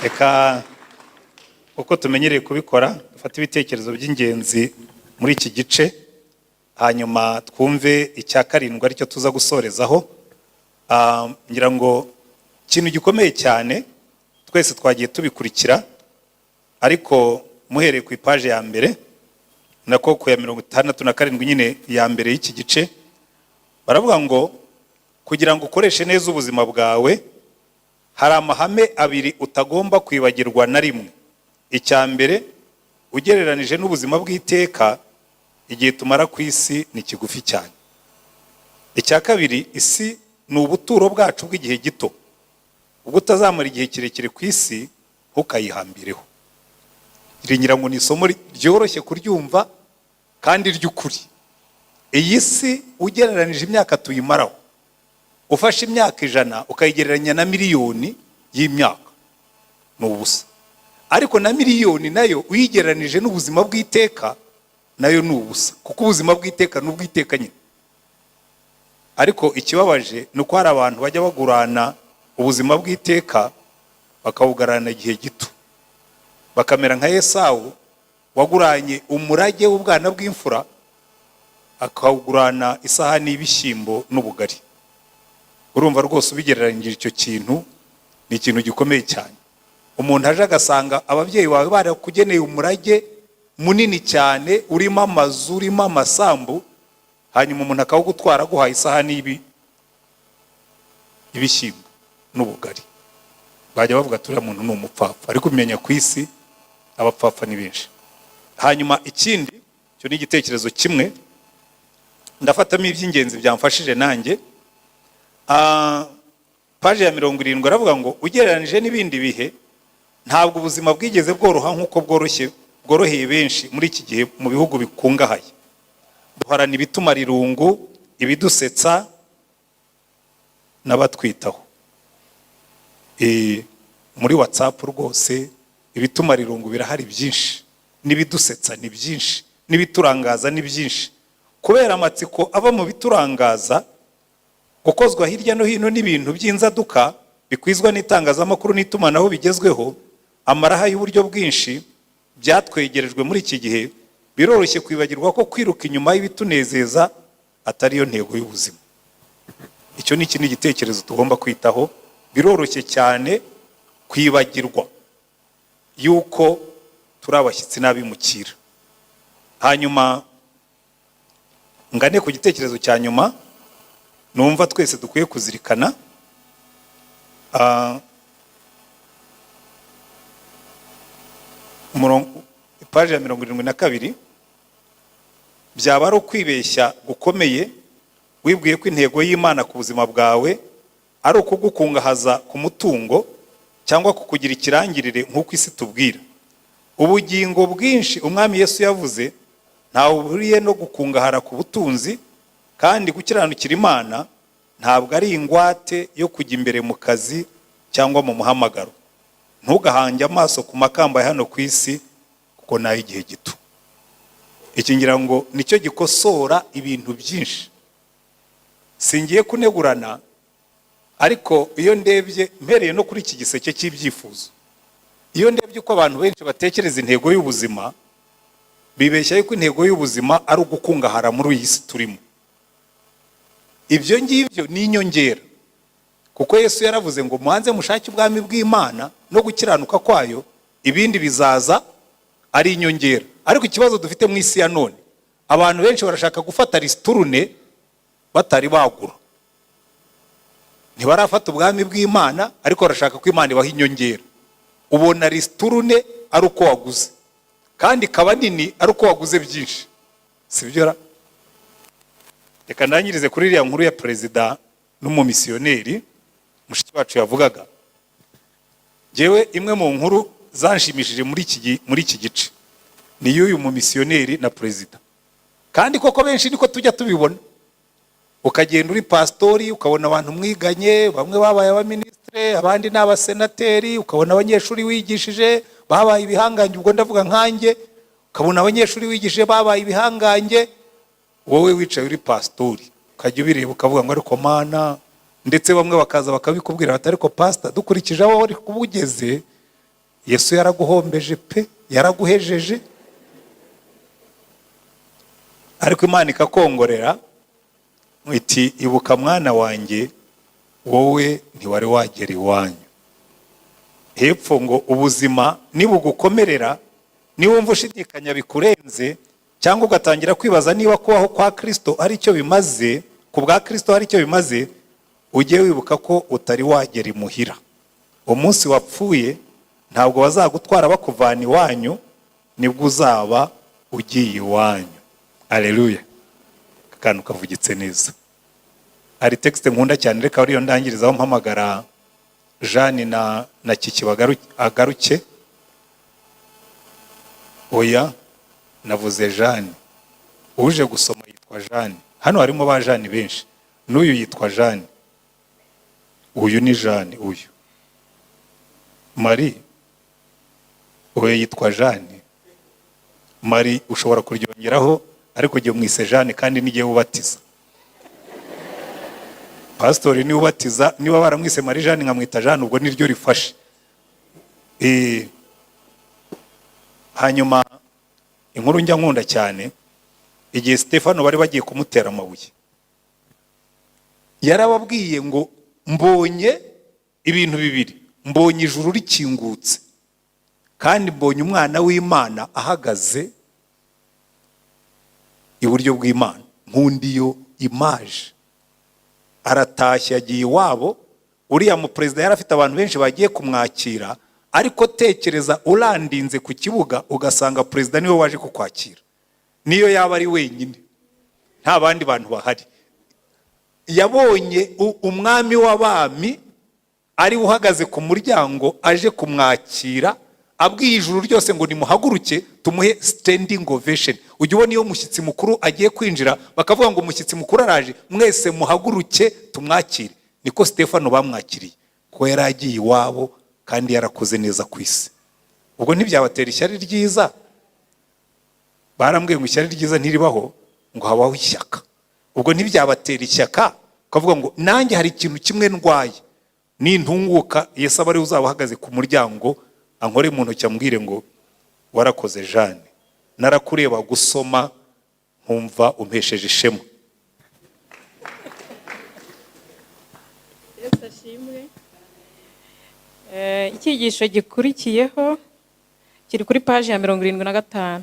Reka, uko tumenyereye kubikora, dufate ibitekerezo by'ingenzi muri iki gice, hanyuma twumve icya karindwi aricyo tuza gusorezaho. Ngira ngo ikintu gikomeye cyane twese twagiye tubikurikira, ariko muhereye ku ipaje ya mbere, nako ku ya 67 nyine, ya mbere y'iki gice, baravuga ngo kugira ngo ukoreshe neza ubuzima bwawe, hari amahame abiri utagomba kwibagirwa na rimwe. Icya mbere, ugereranije n'ubuzima bw'iteka, igihe tumara ku isi ni kigufi cyane. Icya kabiri, isi ni ubuturo bwacu bw'igihe gito. Ubwo utazamara igihe kirekire ku isi, ntukayihambireho. Ngira ngo ni isomo ryoroshye kuryumva kandi ry'ukuri. Iyi si, ugereranije imyaka tuyimaraho, ufashe imyaka 100 ukayigereranya na miliyoni y'imyaka, ni ubusa. Ariko na miliyoni nayo uyigereranije n'ubuzima bw'iteka, nayo ni ubusa, kuko ubuzima bw'iteka ni ubw'iteka nyine. Ariko ikibabaje ni uko hari abantu bajya bagurana ubuzima bw'iteka, bakawugarana igihe gito, bakamera nka Esawu waguranye umurage w'ubwana bw'imfura. Akawugurana isahani y'ibishyimbo n'ubugari. Urumva rwose, ubigereranyije, icyo kintu ni ikintu gikomeye cyane. Umuntu aje agasanga ababyeyi bawe barakugeneye umurage munini cyane, urimo amazu, urimo amasambu, hanyuma umuntu akawugutwara aguhaye isahani y'ibishyimbo n'ubugari, bajya bavuga ati: "Uriya muntu ni umupfapfa." Ariko umenya ku isi abapfapfa ni benshi. Hanyuma ikindi cyo ni igitekerezo kimwe ndafatamo iby'ingenzi byamfashije nanjye. Paji ya 70 aravuga ngo: "Ugereranije n'ibindi bihe, ntabwo ubuzima bwigeze bworoha nk'uko bworoshye, bworoheye benshi muri iki gihe mu bihugu bikungahaye. Duharana ibitumara irungu, ibidusetsa n'abatwitaho." Muri WhatsApp rwose ibitumara irungu birahari byinshi, n'ibidusetsa ni byinshi, n'ibiturangaza ni byinshi. Kubera amatsiko ava mu biturangaza, gukozwa hirya no hino n'ibintu by'inzaduka bikwizwa n'itangazamakuru n'itumanaho bigezweho, amaraha y'uburyo bwinshi byatwegerejwe muri iki gihe, biroroshye kwibagirwa ko kwiruka inyuma y'ibitunezeza atari yo ntego y'ubuzima. Icyo ni ikindi gitekerezo tugomba kwitaho. Biroroshye cyane kwibagirwa yuko turi abashyitsi n'abimukira. Hanyuma ngane ku gitekerezo cya nyuma numva twese dukwiye kuzirikana. Paji ya 72: "Byaba ari ukwibeshya gukomeye wibwiye ko intego y'Imana ku buzima bwawe ari ukugukungahaza ku mutungo cyangwa kukugira ikirangirire nk'uko isi tubwira. Ubugingo bwinshi Umwami Yesu yavuze ntawe buhuriye no gukungahara ku butunzi, kandi gukiranukira Imana ntabwo ari ingwate yo kujya imbere mu kazi cyangwa mu muhamagaro. Ntugahange amaso ku makamba ya hano ku isi, kuko ni ay'igihe gito." Iki ngira ngo nicyo gikosora ibintu byinshi. Singiye kunegurana, ariko iyo ndebye, mpereye no kuri iki giseke cy'ibyifuzo, iyo ndebye uko abantu benshi batekereza intego y'ubuzima, bibeshya yuko intego y'ubuzima ari ugukungahara muri iyi si turimo. Ibyo ngibyo ni inyongera, kuko Yesu yaravuze ngo: "Mubanze mushake ubwami bw'Imana no gukiranuka kwayo, ibindi bizaza ari inyongera." Ariko ikibazo dufite mu isi ya none, abantu benshi barashaka gufata ristourne batari bagura. Ntibarafata ubwami bw'Imana, ariko barashaka ko Imana ibaha inyongera. Ubona ristourne ari uko waguze, kandi ikaba nini ari uko waguze byinshi, si byo ra? Reka ndangirize kuri iriya nkuru ya perezida n'umumisiyoneri mushiki wacu yavugaga. Ngewe imwe mu nkuru zanshimishije muri iki gice ni y'uyu mumisiyoneri na perezida. Kandi koko benshi niko tujya tubibona: ukagenda uri pasitori, ukabona abantu mwiganye bamwe babaye abaminisitire, abandi ni abasenateri, ukabona abanyeshuri wigishije babaye ibihangange. Ubwo ndavuga nkanjye. Ukabona abanyeshuri wigishije babaye ibihangange, wowe wicaye uri pasitori, ukajya ubireba ukavuga ngo: "Ariko Mana!" Ndetse bamwe bakaza bakabikubwira bati: "Ariko pasita, dukurikije aho wari kuba ugeze, Yesu yaraguhombeje pe, yaraguhejeje." Ariko Imana ikakongorera iti: "Ibuka mwana wanjye, wowe ntiwari wagera iwanyu." Hepfo ngo: "Ubuzima nibugukomerera, niwumva ushidikanya bikurenze, cyangwa ugatangira kwibaza niba kubaho kwa Kirisito hari icyo bimaze, ku bwa Kirisito hari icyo bimaze, ujye wibuka ko utari wagera imuhira. Umunsi wapfuye ntabwo bazagutwara bakuvana iwanyu, nibwo uzaba ugiye iwanyu." Aleluya! Aka kantu kavugitse neza. Hari texte nkunda cyane, reka ariyo ndangirizaho mpamagara Jeanne na Kiki agaruke. Oya, navuze Jeanne. Uje gusoma yitwa Jeanne. Hano harimo ba Jeanne benshi. N'uyu yitwa Jeanne, uyu ni Jeanne, uyu Marie, uyu yitwa Jeanne Marie. Ushobora kuryongeraho, ariko ugiye mwise Jeanne, kandi n'igihe ubatiza pasitori niwe ubatiza. Niba baramwise Marie Jeanne nkamwita Jeanne, ubwo niryo rifashe. Hanyuma inkuru njya nkunda cyane Igihe Stefano bari bagiye kumutera amabuye, yarababwiye ngo: "Mbonye ibintu bibiri, mbonye ijuru rikingutse, kandi mbonye Umwana w'Imana ahagaze iburyo bw'Imana." Nkunda iyo image. Aratashye, yagiye iwabo. Uriya muperezida yari afite abantu benshi bagiye kumwakira, ariko tekereza urandinze ku kibuga ugasanga perezida niwe waje kukwakira, niyo yaba ari wenyine, nta bandi bantu bahari. Yabonye umwami w'abami ari we uhagaze ku muryango aje kumwakira, abwiye ijuru ryose ngo: "Nimuhaguruke tumuhe standing ovation." Ujya ubona iyo umushyitsi mukuru agiye kwinjira bakavuga ngo: "Umushyitsi mukuru araje, mwese muhaguruke tumwakire." Niko Stefano bamwakiriye, kuko yari agiye iwabo kandi yarakoze neza ku isi. Ubwo ntibyabatera ishyari ryiza? Barambwiye ngo ishyari ryiza ntiribaho, ngo habaho ishyaka. Ubwo ntibyabatera ishyaka ukavuga ngo: "Nanjye hari ikintu kimwe ndwaye, nintunguka Yesu aba ariwe uzaba ahagaze ku muryango, ankore mu ntoki, ambwire ngo: 'Warakoze Jeanne, narakureba gusoma nkumva umpesheje ishema'?" Yesu ashimwe. Icyigisho gikurikiyeho kiri kuri paji ya 75.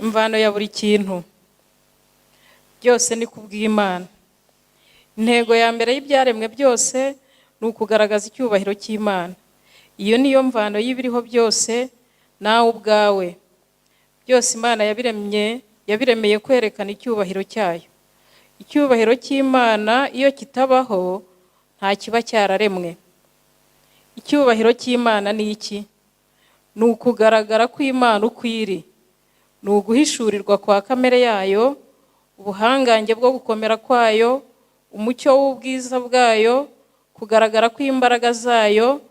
Imvano ya buri kintu byose ni kubw'Imana. Intego ya mbere y'ibyaremwe byose ni ukugaragaza icyubahiro cy'Imana. Iyo niyo mvano y'ibiriho byose, nawe ubwawe. Byose Imana yabiremye, yabiremeye kwerekana icyubahiro cyayo. Icyubahiro cy'Imana iyo kitabaho, nta kiba cyararemwe. Icyubahiro cy'Imana ni iki? Ni ukugaragara kw'Imana uko iri, ni uguhishurirwa kwa kamere yayo, ubuhangange bwo gukomera kwayo, umucyo w'ubwiza bwayo, kugaragara kw'imbaraga zayo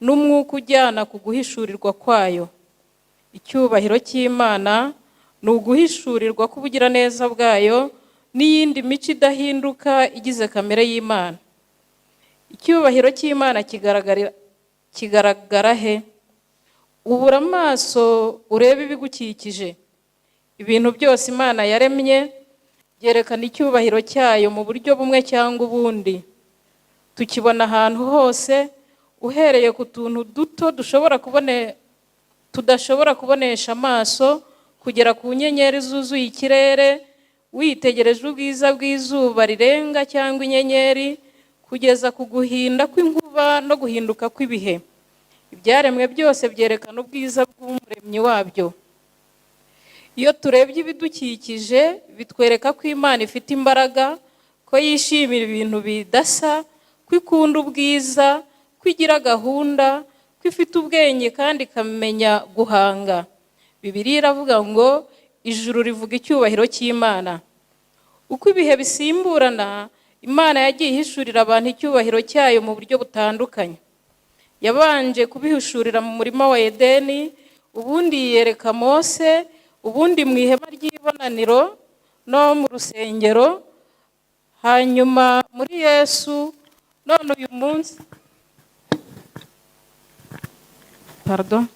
n'umwuka ujyana ku guhishurirwa kwayo. Icyubahiro cy'Imana ni uguhishurirwa k'ubugiraneza bwayo n'iyindi mico idahinduka igize kamere y'Imana. Icyubahiro cy'Imana kigaragara he? Ubura amaso urebe ibigukikije. Ibintu byose Imana yaremye byerekana icyubahiro cyayo mu buryo bumwe cyangwa ubundi. Tukibona ahantu hose, uhereye ku tuntu duto tudashobora kubonesha amaso kugera ku nyenyeri zuzuye ikirere, witegereje ubwiza bw'izuba rirenga cyangwa inyenyeri, kugeza ku guhinda kw'inkuba no guhinduka kw'ibihe. Ibyaremwe byose byerekana ubwiza bw'Umuremyi wabyo. Iyo turebye ibidukikije, bitwereka ko Imana ifite imbaraga, ko yishimira ibintu bidasa, ko ikunda ubwiza, ko igira gahunda, ko ifite ubwenge kandi ikamenya guhanga. Bibiliya iravuga ngo: "Ijuru rivuga icyubahiro cy'Imana." Uko ibihe bisimburana, Imana yagiye ihishurira abantu icyubahiro cyayo mu buryo butandukanye. Yabanje kubihishurira mu murima wa Edeni, ubundi yiyereka Mose, ubundi mu ihema ry'ibonaniro no mu rusengero, hanyuma muri Yesu. None uyu munsi, pardon,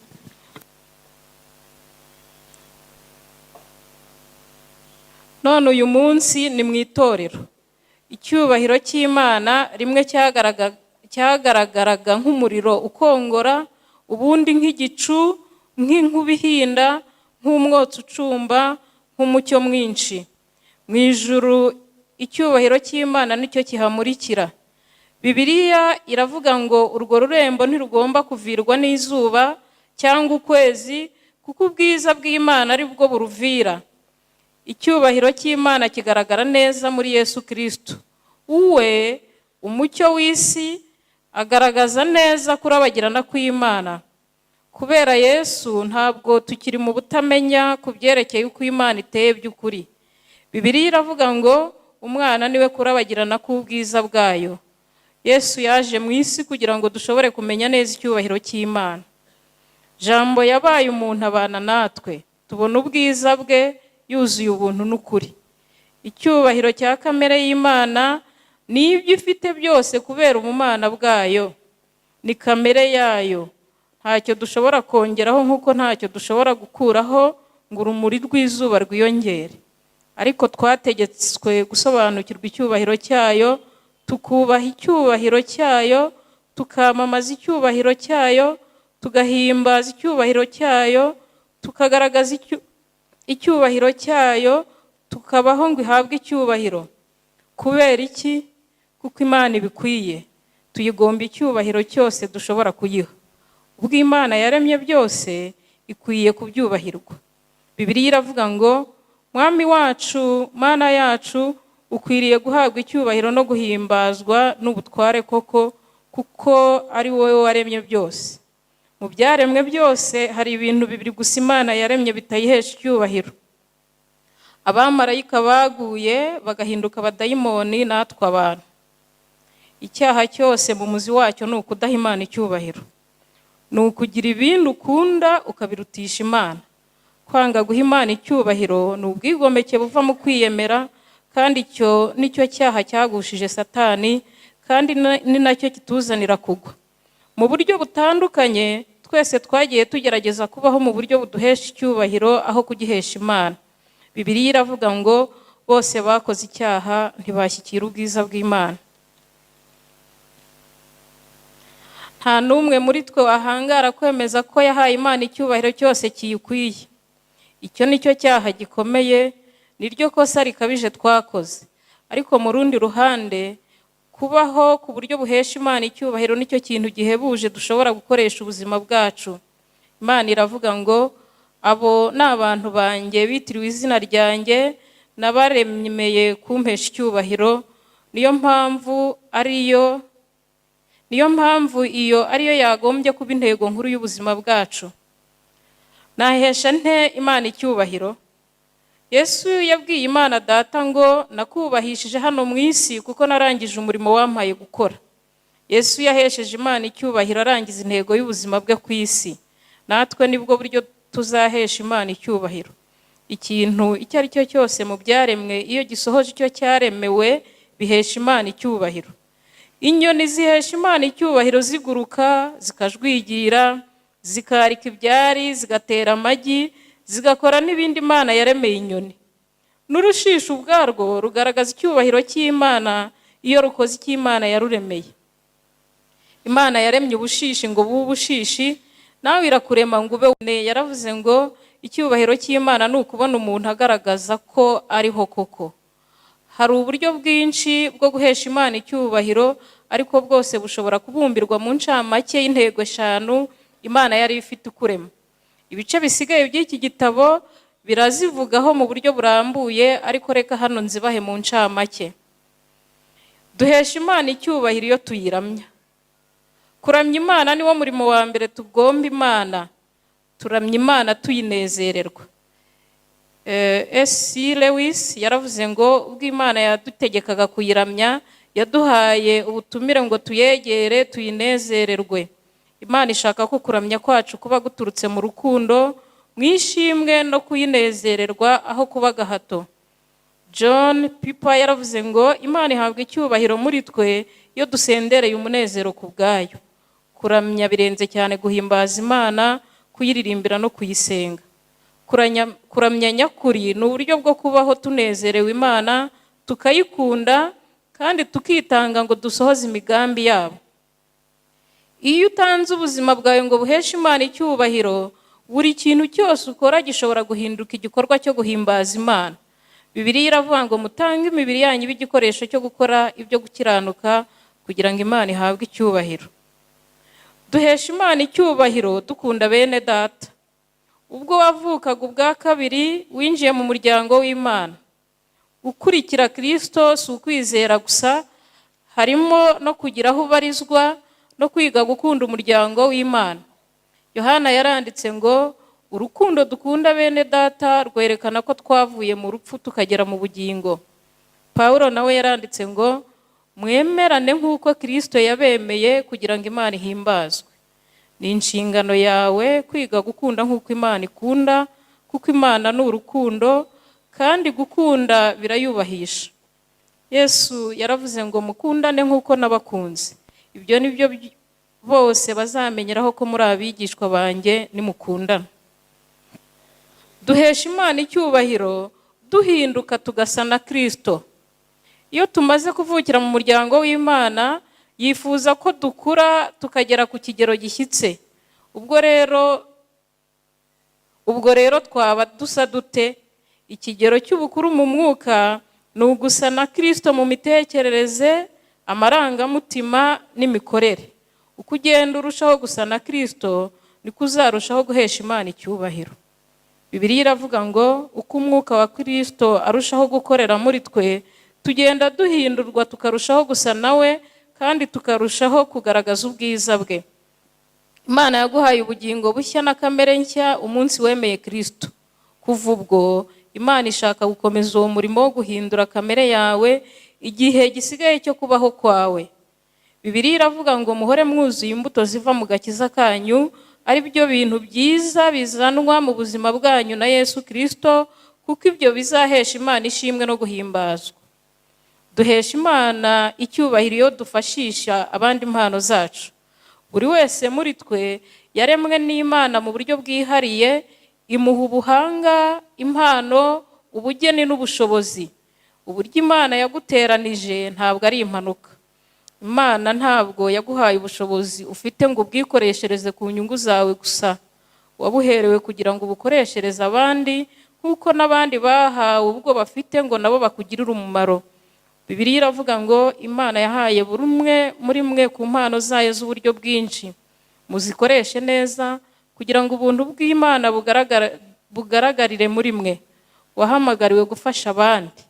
none uyu munsi ni mu itorero. Icyubahiro cy'Imana rimwe cyagaragaraga nk'umuriro ukongora, ubundi nk'igicu, nk'inkuba ihinda, nk'umwotsi ucumba, nk'umucyo mwinshi. Mu ijuru icyubahiro cy'Imana nicyo kihamurikira. Bibiliya iravuga ngo urwo rurembo ntirugomba kuvirwa n'izuba cyangwa ukwezi, kuko ubwiza bw'Imana ari bwo buruvira. Icyubahiro cy'Imana kigaragara neza muri Yesu Kristo. Uwe umucyo w'isi agaragaza neza kurabagirana kw'Imana. Kubera Yesu ntabwo tukiri mu butamenya ku byerekeye uko Imana iteye by'ukuri. Bibiliya iravuga ngo Umwana niwe kurabagirana k'ubwiza bwayo. Yesu yaje mu isi kugira ngo dushobore kumenya neza icyubahiro cy'Imana. Jambo yabaye umuntu abana natwe, tubona ubwiza bwe yuzuye ubuntu n'ukuri. Icyubahiro cya kamere y'Imana ni ibyo ifite byose kubera ubumana bwayo, ni kamere yayo. Ntacyo dushobora kongeraho nk'uko ntacyo dushobora gukuraho ngo urumuri rw'izuba rwiyongere. Ariko twategetswe gusobanukirwa icyubahiro cyayo, tukubaha icyubahiro cyayo, tukamamaza icyubahiro cyayo, tugahimbaza icyubahiro cyayo, tukagaragaza icyubahiro cyayo, tukabaho ngo ihabwe icyubahiro. Kubera iki? Kuko Imana ibikwiye. Tuyigomba icyubahiro cyose dushobora kuyiha. Ubwo Imana yaremye byose, ikwiye kubyubahirwa. Bibiliya iravuga ngo: "Mwami wacu, Mana yacu, ukwiriye guhabwa icyubahiro no guhimbazwa n'ubutware koko, kuko ari wowe waremye byose." Mu byaremwe byose hari ibintu bibiri gusa Imana yaremye bitayihesha icyubahiro: abamarayika baguye bagahinduka abadayimoni, natwe abantu. Icyaha cyose mu muzi wacyo ni ukudaha Imana icyubahiro, ni ukugira ibindi ukunda ukabirutisha Imana. Kwanga guha Imana icyubahiro ni ubwigomeke buva mu kwiyemera, kandi icyo nicyo cyaha cyagushije Satani, kandi ni nacyo kituzanira kugwa mu buryo butandukanye. Twese twagiye tugerageza kubaho mu buryo buduhesha icyubahiro aho kugihesha Imana. Bibiliya iravuga ngo: "Bose bakoze icyaha, ntibashyikira ubwiza bw'Imana." Nta n'umwe muri twe wahangara kwemeza ko yahaye Imana icyubahiro cyose kiyikwiye. Icyo ni cyo cyaha gikomeye, niryo kosa rikabije twakoze. Ariko mu rundi ruhande, kubaho ku buryo buhesha Imana icyubahiro nicyo kintu gihebuje dushobora gukoresha ubuzima bwacu. Imana iravuga ngo: "Abo ni abantu banjye bitiriwe izina ryanjye, nabaremeye kumpesha icyubahiro." Niyo mpamvu iyo ariyo yagombye kuba intego nkuru y'ubuzima bwacu. Nahesha nte Imana icyubahiro? Yesu yabwiye Imana Data ngo: "Nakubahishije hano mu isi, kuko narangije umurimo wampaye gukora." Yesu yahesheje Imana icyubahiro arangiza intego y'ubuzima bwe ku isi. Natwe nibwo buryo tuzahesha Imana icyubahiro. Ikintu icyo ari cyo cyose mu byaremwe, iyo gisohoje icyo cyaremewe, bihesha Imana icyubahiro. Inyoni zihesha Imana icyubahiro ziguruka, zikajwigira, zikarika ibyari, zigatera amagi, zigakora n'ibindi Imana yaremeye inyoni. N'urushishi ubwarwo rugaragaza icyubahiro cy'Imana iyo rukoze icyo Imana yaruremeye. Imana yaremye ubushishi ngo bube ubushishi, nawe irakurema ngo ube. Yaravuze ngo: "Icyubahiro cy'Imana ni ukubona umuntu agaragaza ko ariho koko." Hari uburyo bwinshi bwo guhesha Imana icyubahiro, ariko bwose bushobora kubumbirwa mu ncamake y'intego eshanu Imana yari ifite ukurema. Ibice bisigaye by'iki gitabo birazivugaho mu buryo burambuye, ariko reka hano nzibahe mu ncamake. Duhesha Imana icyubahiro iyo tuyiramya. Kuramya Imana niwo murimo wa mbere tugomba Imana. Turamya Imana tuyinezererwa. C.S. Lewis yaravuze ngo: "Ubwo Imana yadutegekaga kuyiramya, yaduhaye ubutumire ngo tuyegere tuyinezererwe." Imana ishaka ko kuramya kwacu kuba guturutse mu rukundo, mu ishimwe no kuyinezererwa, aho kuba agahato. John Piper yaravuze ngo: "Imana ihabwa icyubahiro muri twe iyo dusendereye umunezero ku bwayo." Kuramya birenze cyane guhimbaza Imana, kuyiririmbira no kuyisenga. Kuramya nyakuri ni uburyo bwo kubaho tunezerewe Imana, tukayikunda kandi tukitanga ngo dusohoze imigambi yabo. Iyo utanze ubuzima bwawe ngo buheshe Imana icyubahiro, buri kintu cyose ukora gishobora guhinduka igikorwa cyo guhimbaza Imana. Bibiliya iravuga ngo: "Mutange imibiri yanyu ibe igikoresho cyo gukora ibyo gukiranuka, kugira ngo Imana ihabwe icyubahiro." Duhesha Imana icyubahiro dukunda bene Data. Ubwo wavukaga ubwa kabiri, winjiye mu muryango w'Imana. Gukurikira Kirisito si ukwizera gusa, harimo no kugira aho ubarizwa no kwiga gukunda umuryango w'Imana. Yohana yaranditse ngo: "Urukundo dukunda bene Data rwerekana ko twavuye mu rupfu tukagera mu bugingo." Pawulo nawe yaranditse ngo: "Mwemerane nk'uko Kirisito yabemeye kugira ngo Imana ihimbazwe." Ni inshingano yawe kwiga gukunda nk'uko Imana ikunda, kuko Imana ni urukundo, kandi gukunda birayubahisha. Yesu yaravuze ngo: "Mukundane nk'uko nabakunze. Ibyo ni byo bose bazamenyeraho ko muri abigishwa banjye, nimukundana." Duhesha Imana icyubahiro duhinduka tugasa na Kristo. Iyo tumaze kuvukira mu muryango w'Imana, yifuza ko dukura tukagera ku kigero gishyitse. Ubwo rero twaba dusa dute? Ikigero cy'ubukuru mu mwuka ni ugusa na Kristo mu mitekerereze, amarangamutima n'imikorere. Uko ugenda urushaho gusa na Kristo, niko uzarushaho guhesha Imana icyubahiro. Bibiliya iravuga ngo uko umwuka wa Kristo arushaho gukorera muri twe, tugenda duhindurwa tukarushaho gusa nawe kandi tukarushaho kugaragaza ubwiza bwe. Imana yaguhaye ubugingo bushya na kamere nshya umunsi wemeye Kristo. Kuva ubwo, Imana ishaka gukomeza uwo murimo wo guhindura kamere yawe igihe gisigaye cyo kubaho kwawe. Bibiliya iravuga ngo muhore mwuzuye imbuto ziva mu gakiza kanyu, ari byo bintu byiza bizanwa mu buzima bwanyu na Yesu Kristo, kuko ibyo bizahesha Imana ishimwe no guhimbazwa. Duhesha Imana icyubahiro iyo dufashisha abandi impano zacu. Buri wese muri twe yaremwe n'Imana mu buryo bwihariye, imuha ubuhanga, impano, ubugeni n'ubushobozi. Uburyo Imana yaguteranije ntabwo ari impanuka. Imana ntabwo yaguhaye ubushobozi ufite ngo ubwikoreshereze ku nyungu zawe gusa. Wabuherewe kugira ngo ubukoreshereze abandi, nk'uko n'abandi bahawe ubwo bafite ngo nabo bakugirire umumaro. Bibiliya iravuga ngo Imana yahaye buri umwe muri mwe ku mpano zayo z'uburyo bwinshi, muzikoreshe neza kugira ngo ubuntu bw'Imana bugaragarire muri mwe. Wahamagariwe gufasha abandi.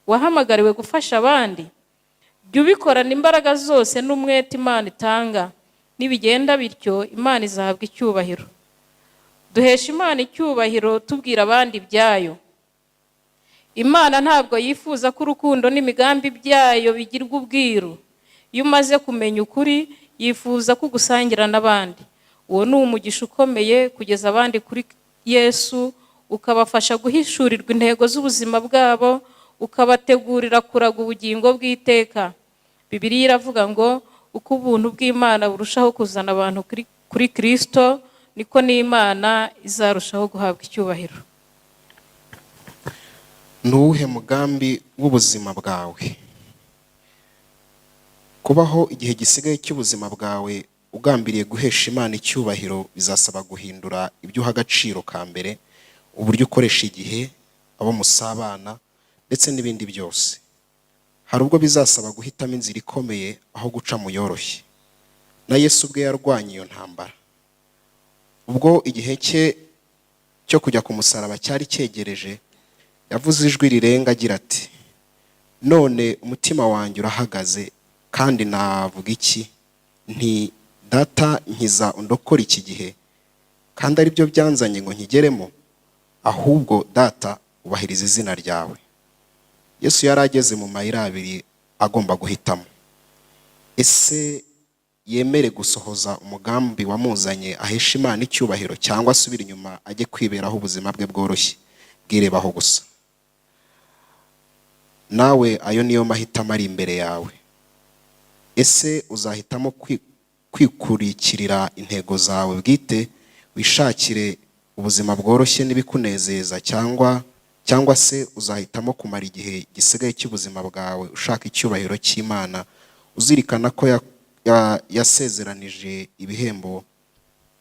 Wahamagariwe gufasha abandi. Jya ubikorana imbaraga zose n'umwete Imana itanga. Nibigenda bityo, Imana izahabwa icyubahiro. Duhesha Imana icyubahiro tubwira abandi ibyayo. Imana ntabwo yifuza ko urukundo n'imigambi byayo bigirwa ubwiru. Iyo umaze kumenya ukuri, yifuza ko ugusangira n'abandi. Uwo ni umugisha ukomeye, kugeza abandi kuri Yesu, ukabafasha guhishurirwa intego z'ubuzima bwabo, ukabategurira kuraga ubugingo bw'iteka. Bibiliya iravuga ngo uko ubuntu bw'Imana burushaho kuzana abantu kuri Kristo, niko n'Imana izarushaho guhabwa icyubahiro. Ni uwuhe mugambi w'ubuzima bwawe? Kubaho igihe gisigaye cy'ubuzima bwawe ugambiriye guhesha Imana icyubahiro bizasaba guhindura ibyo uha agaciro ka mbere, uburyo ukoresha igihe, abo musabana ndetse n'ibindi byose. Hari ubwo bizasaba guhitamo inzira ikomeye aho guca mu yoroshye. Na Yesu ubwe yarwanye iyo ntambara. Ubwo igihe cye cyo kujya ku musaraba cyari cyegereje, yavuze ijwi rirenga agira ati: "None umutima wanjye urahagaze, kandi navuga iki? Nti: 'Data, nkiza undokore iki gihe,' kandi ari byo byanzanye ngo nkigeremo? Ahubwo Data, ubahiriza izina ryawe." Yesu yari ageze mu mayira abiri agomba guhitamo: ese yemere gusohoza umugambi wamuzanye ahesha Imana icyubahiro, cyangwa asubire inyuma ajye kwiberaho ubuzima bwe bworoshye bwirebaho gusa? Nawe ayo niyo mahitamo ari imbere yawe. Ese uzahitamo kwikurikirira intego zawe bwite, wishakire ubuzima bworoshye n'ibikunezeza, cyangwa se uzahitamo kumara igihe gisigaye cy'ubuzima bwawe ushaka icyubahiro cy'Imana, uzirikana ko yasezeranije ibihembo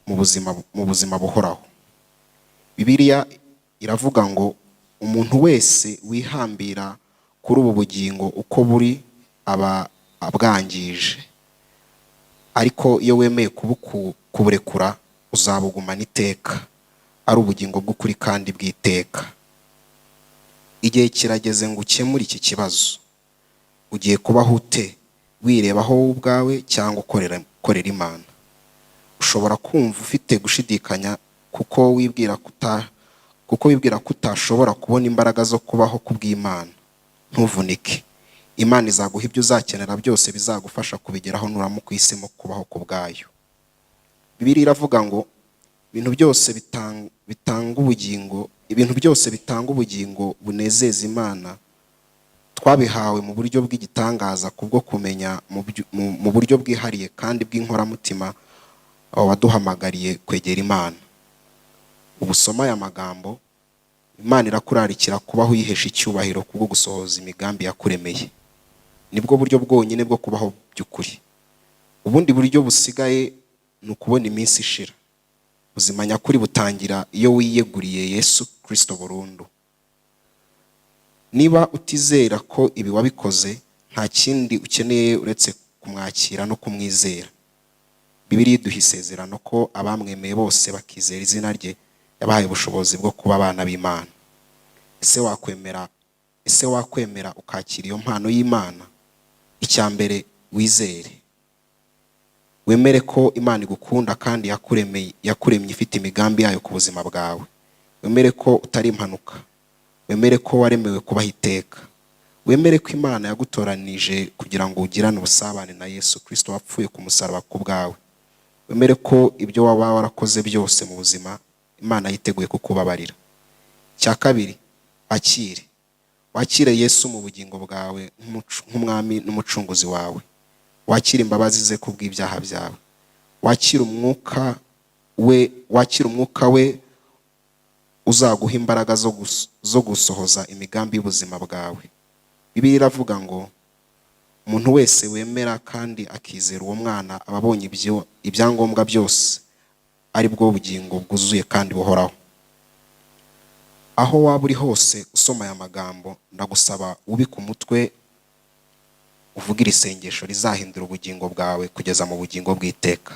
mu buzima buhoraho? Bibiliya iravuga ngo umuntu wese wihambira kuri ubu bugingo uko buri aba abwangije, ariko iyo wemeye kuburekura uzabugumana iteka, ari ubugingo bw'ukuri kandi bw'iteka. Igihe kirageze ngo ukemure iki kibazo. Ugiye kubaho ute? Wirebaho wowe ubwawe cyangwa ukorera Imana? Ushobora kumva ufite gushidikanya kuko wibwira ko utashobora kubona imbaraga zo kubaho ku bw'Imana. Ntuvunike. Imana izaguha ibyo uzakenera byose bizagufasha kubigeraho nuramuka uhisemo kubaho ku bwayo. Bibiliya iravuga ngo ibintu byose bitanga ubugingo bunezeza Imana twabihawe mu buryo bw'igitangaza kubwo kumenya mu buryo bwihariye kandi bw'inkoramutima waduhamagariye kwegera Imana. Ubu usoma aya magambo, Imana irakurarikira kubaho uyihesha icyubahiro kubwo gusohoza imigambi yakuremeye. Nibwo buryo bwonyine bwo kubaho by'ukuri. Ubundi buryo busigaye ni ukubona iminsi ishira. Ubuzima nyakuri butangira iyo wiyeguriye Yesu Kirisito burundu. Niba utizera ko ibi wabikoze, nta kindi ukeneye uretse kumwakira no kumwizera. Bibiliya iduha isezerano ko abamwemeye bose bakizera izina rye, yabahaye ubushobozi bwo kuba abana b'Imana. Ese wakwemera ukakira iyo mpano y'Imana? Icya mbere, wizere, wemere ko Imana igukunda kandi yakuremye ifite imigambi yayo ku buzima bwawe. Wemere ko utari impanuka. Wemere ko waremewe kubaho iteka. Wemere ko Imana yagutoranije kugira ngo ugirane ubusabane na Yesu Kirisito wapfuye ku musaraba ku bwawe. Wemere ko ibyo waba warakoze byose mu buzima, Imana yiteguye kukubabarira. Icya kabiri, wakire Yesu mu bugingo bwawe nk'umwami n'umucunguzi wawe. Wakire imbabazi ze kubw'ibyaha byawe. Wakire umwuka we uzaguha imbaraga zo gusohoza imigambi y'ubuzima bwawe. Bibiliya iravuga ngo umuntu wese wemera kandi akizera uwo mwana aba abonye ibyangombwa byose, ari bwo bugingo bwuzuye kandi buhoraho. Aho waba uri hose usoma aya magambo, ndagusaba ubike umutwe, uvuge iri sengesho rizahindura ubugingo bwawe kugeza mu bugingo bw'iteka.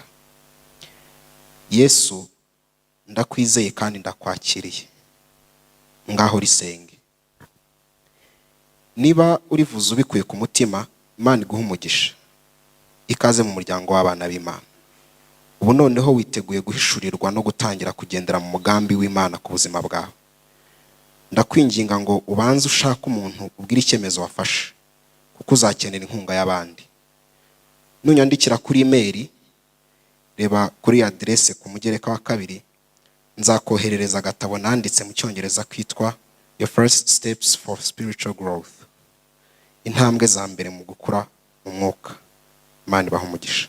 Yesu, ndakwizeye kandi ndakwakiriye. Ngaho risenge. Niba urivuze ubikuye ku mutima, Imana iguha umugisha. Ikaze mu muryango w'abana b'Imana. Ubu noneho witeguye guhishurirwa no gutangira kugendera mu mugambi w'Imana ku buzima bwawe. Ndakwinginga ngo ubanze ushake umuntu ubwire icyemezo wafashe, kuko uzakenera inkunga y'abandi. Nunyandikira kuri imeri, reba kuri aderese ku mugereka wa kabiri, nzakoherereza agatabo nanditse mu Cyongereza kitwa "Your First Steps for Spiritual Growth", intambwe za mbere mu gukura mu mwuka. Imana ibaha umugisha.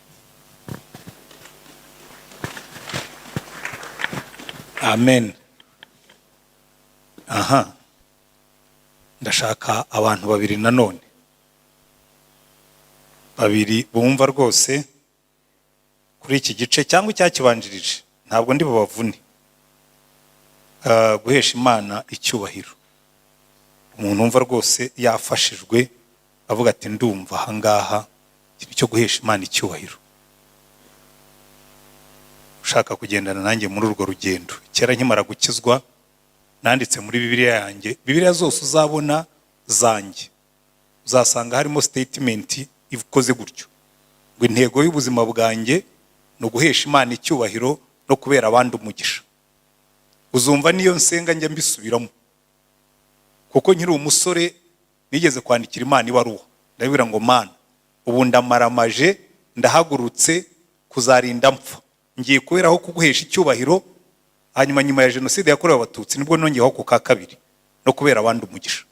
Amen. Aha ndashaka abantu babiri nanone, babiri bumva rwose kuri iki gice cyangwa icyakibanjirije. Ntabwo ndi bubavune. Guhesha Imana icyubahiro, umuntu wumva rwose yafashijwe, avuga ati: "Ndumva ahangaha ikintu cyo guhesha Imana icyubahiro", ushaka kugendana nanjye muri urwo rugendo. Kera nkimara gukizwa, nanditse muri Bibiliya yanjye. Bibiliya zose uzabona zanjye, uzasanga harimo statement ikoze gutyo ngo: "Intego y'ubuzima bwanjye ni uguhesha Imana icyubahiro no kubera abandi umugisha." Uzumva niyo nsenga njya mbisubiramo, kuko nkiri umusore nigeze kwandikira Imana ibaruwa, ndabibwira ngo: "Mana, ubu ndamaramaje, ndahagurutse kuzarinda mpfa, ngiye kuberaho kuguhesha icyubahiro." Hanyuma nyuma ya Jenoside yakorewe Abatutsi nibwo nongeyeho ku ka kabiri, no kubera abandi umugisha,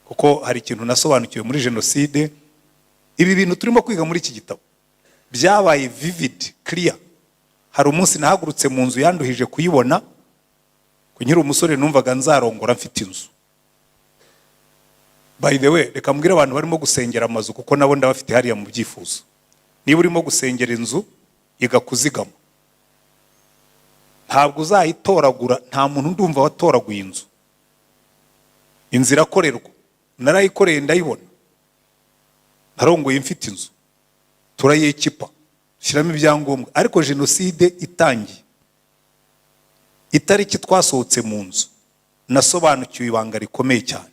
kuko hari ikintu nasobanukiwe muri Jenoside. Ibi bintu turimo kwiga muri iki gitabo byabaye vivid, clear. Hari umunsi nahagurutse mu nzu yanduhije kuyibona. Nkiri umusore numvaga nzarongora mfite inzu. By the way, reka mbwire abantu barimo gusengera amazu, kuko nabo ndabafite hariya mu byifuzo. Niba urimo gusengera inzu, iga kuzigama. Ntabwo uzayitoragura. Nta muntu ndumva watoraguye inzu. Inzu irakorerwa. Narayikoreye ndayibona. Narongoye mfite inzu, turayekipa, dushyiramo ibyangombwa. Ariko Jenoside itangiye, itariki twasohotse mu nzu, nasobanukiwe ibanga rikomeye cyane.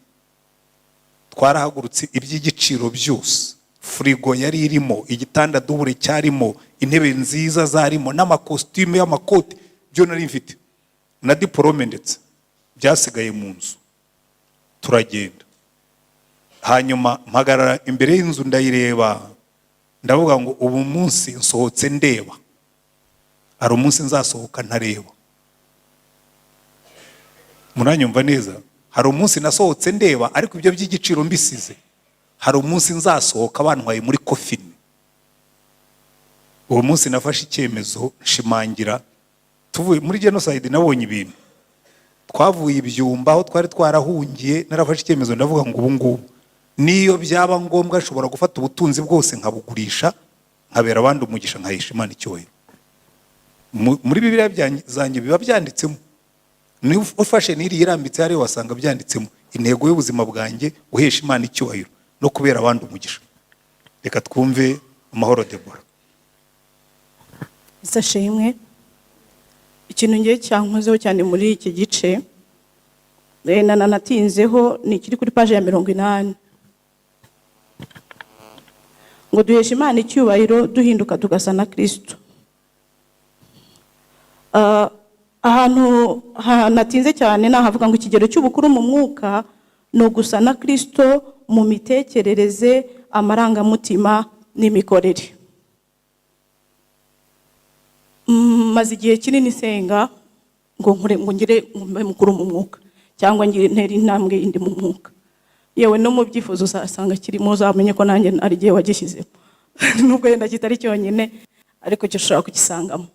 Twarahagurutse, iby'igiciro byose, firigo yari irimo, igitanda double cyarimo, intebe nziza zarimo, n'amakositimu y'amakoti, byo nari mfite na diporome ndetse, byasigaye mu nzu, turagenda. Hanyuma mpagarara imbere y'inzu, ndayireba, ndavuga ngo: "Ubu munsi nsohotse ndeba, hari umunsi nzasohoka ntareba." Muranyumva neza? Hari umunsi nasohotse ndeba, ariko ibyo by'igiciro mbisize. Hari umunsi nzasohoka bantwaye muri coffin. Uwo munsi nafashe icyemezo, nshimangira Tuvuye muri genocide, nabonye ibintu. Twavuye ibyumba aho twari twarahungiye, narafashe icyemezo, ndavuga ngo ubu ngubu niyo byaba ngombwa nshobora gufata ubutunzi bwose nkabugurisha, nkabera abandi umugisha, nkahesha Imana icyubahiro. Muri Bibiliya zanjye biba byanditsemo. Niba ufashe n'iriya irambitse hariya, wasanga byanditsemo intego y'ubuzima bwanjye: guhesha Imana icyubahiro no kubera abandi umugisha. Reka twumve Amahoro Debora. Ese ashimwe. Ikintu ngiye cyankozeho cyane muri iki gice, nanatinzeho, ni ikiri kuri paji ya 80, ngo duheshe Imana icyubahiro duhinduka tugasa na Kristo. Ahantu natinze cyane ni ahavuga ngo ikigero cy'ubukuru mu mwuka ni ugusa na Kristo mu mitekerereze, amarangamutima n'imikorere. Maze igihe kinini nsenga ngo nkure, ngo ngire mbe mukuru mu mwuka, cyangwa ngire ntere intambwe yindi mu mwuka. Yewe, no mu byifuzo uzasanga kirimo, uzamenye ko nanjye ari igihe wagishyizemo, nubwo yenda kitari cyonyine, ariko cyo ushobora kugisangamo.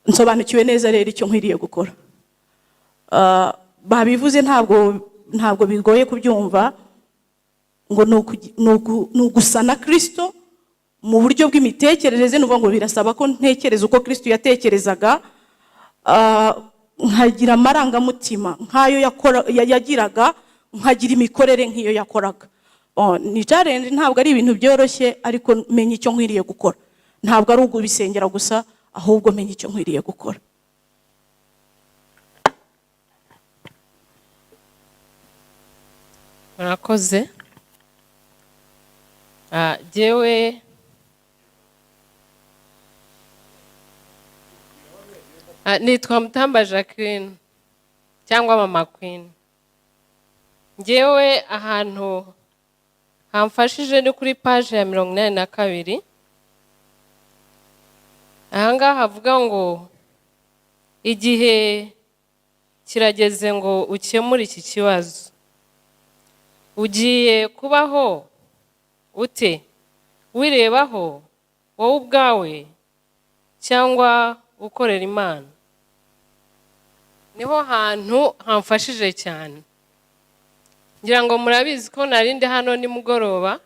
Nsobanukiwe neza rero icyo nkwiriye gukora. Babivuze, ntabwo bigoye kubyumva, ngo ni ugusa na Kristo mu buryo bw'imitekerereze. Ni ukuvuga ngo birasaba ko ntekereza uko Kristo yatekerezaga, nkagira amarangamutima nk'ayo yagiraga, nkagira imikorere nk'iyo yakoraga. Oh, ni challenge, ntabwo ari ibintu byoroshye, ariko menya icyo nkwiriye gukora. Ntabwo ari ukubisengera gusa, ahubwo menya icyo nkwiriye gukora. Murakoze. Jyewe nitwa Mutamba Jacqueline cyangwa Mama Queen. Njyewe ahantu hamfashije ni kuri paje ya 82. Ahangaha havuga ngo igihe kirageze ngo ukemure iki kibazo. Ugiye kubaho ute? Wirebaho wowe ubwawe cyangwa ukorera Imana? Niho hantu hamfashije cyane. Ngira ngo murabizi ko narindi hano nimugoroba,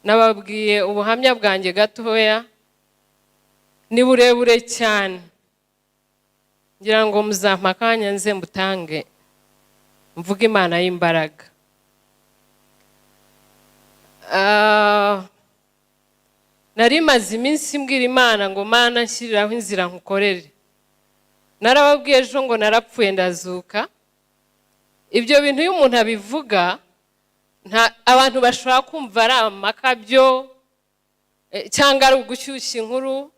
nababwiye ubuhamya bwanjye gatoya, ni burebure cyane. Ngira ngo muzampa akanya nze mbutange, mvuge Imana y'imbaraga. Nari maze iminsi mbwira Imana ngo Mana nshyiriraho inzira nkukorere. Narababwiye ejo ngo narapfuye ndazuka. Ibyo bintu iyo umuntu abivuga, abantu bashobora kumva ari amakabyo, cyangwa ari ugushyushya inkuru,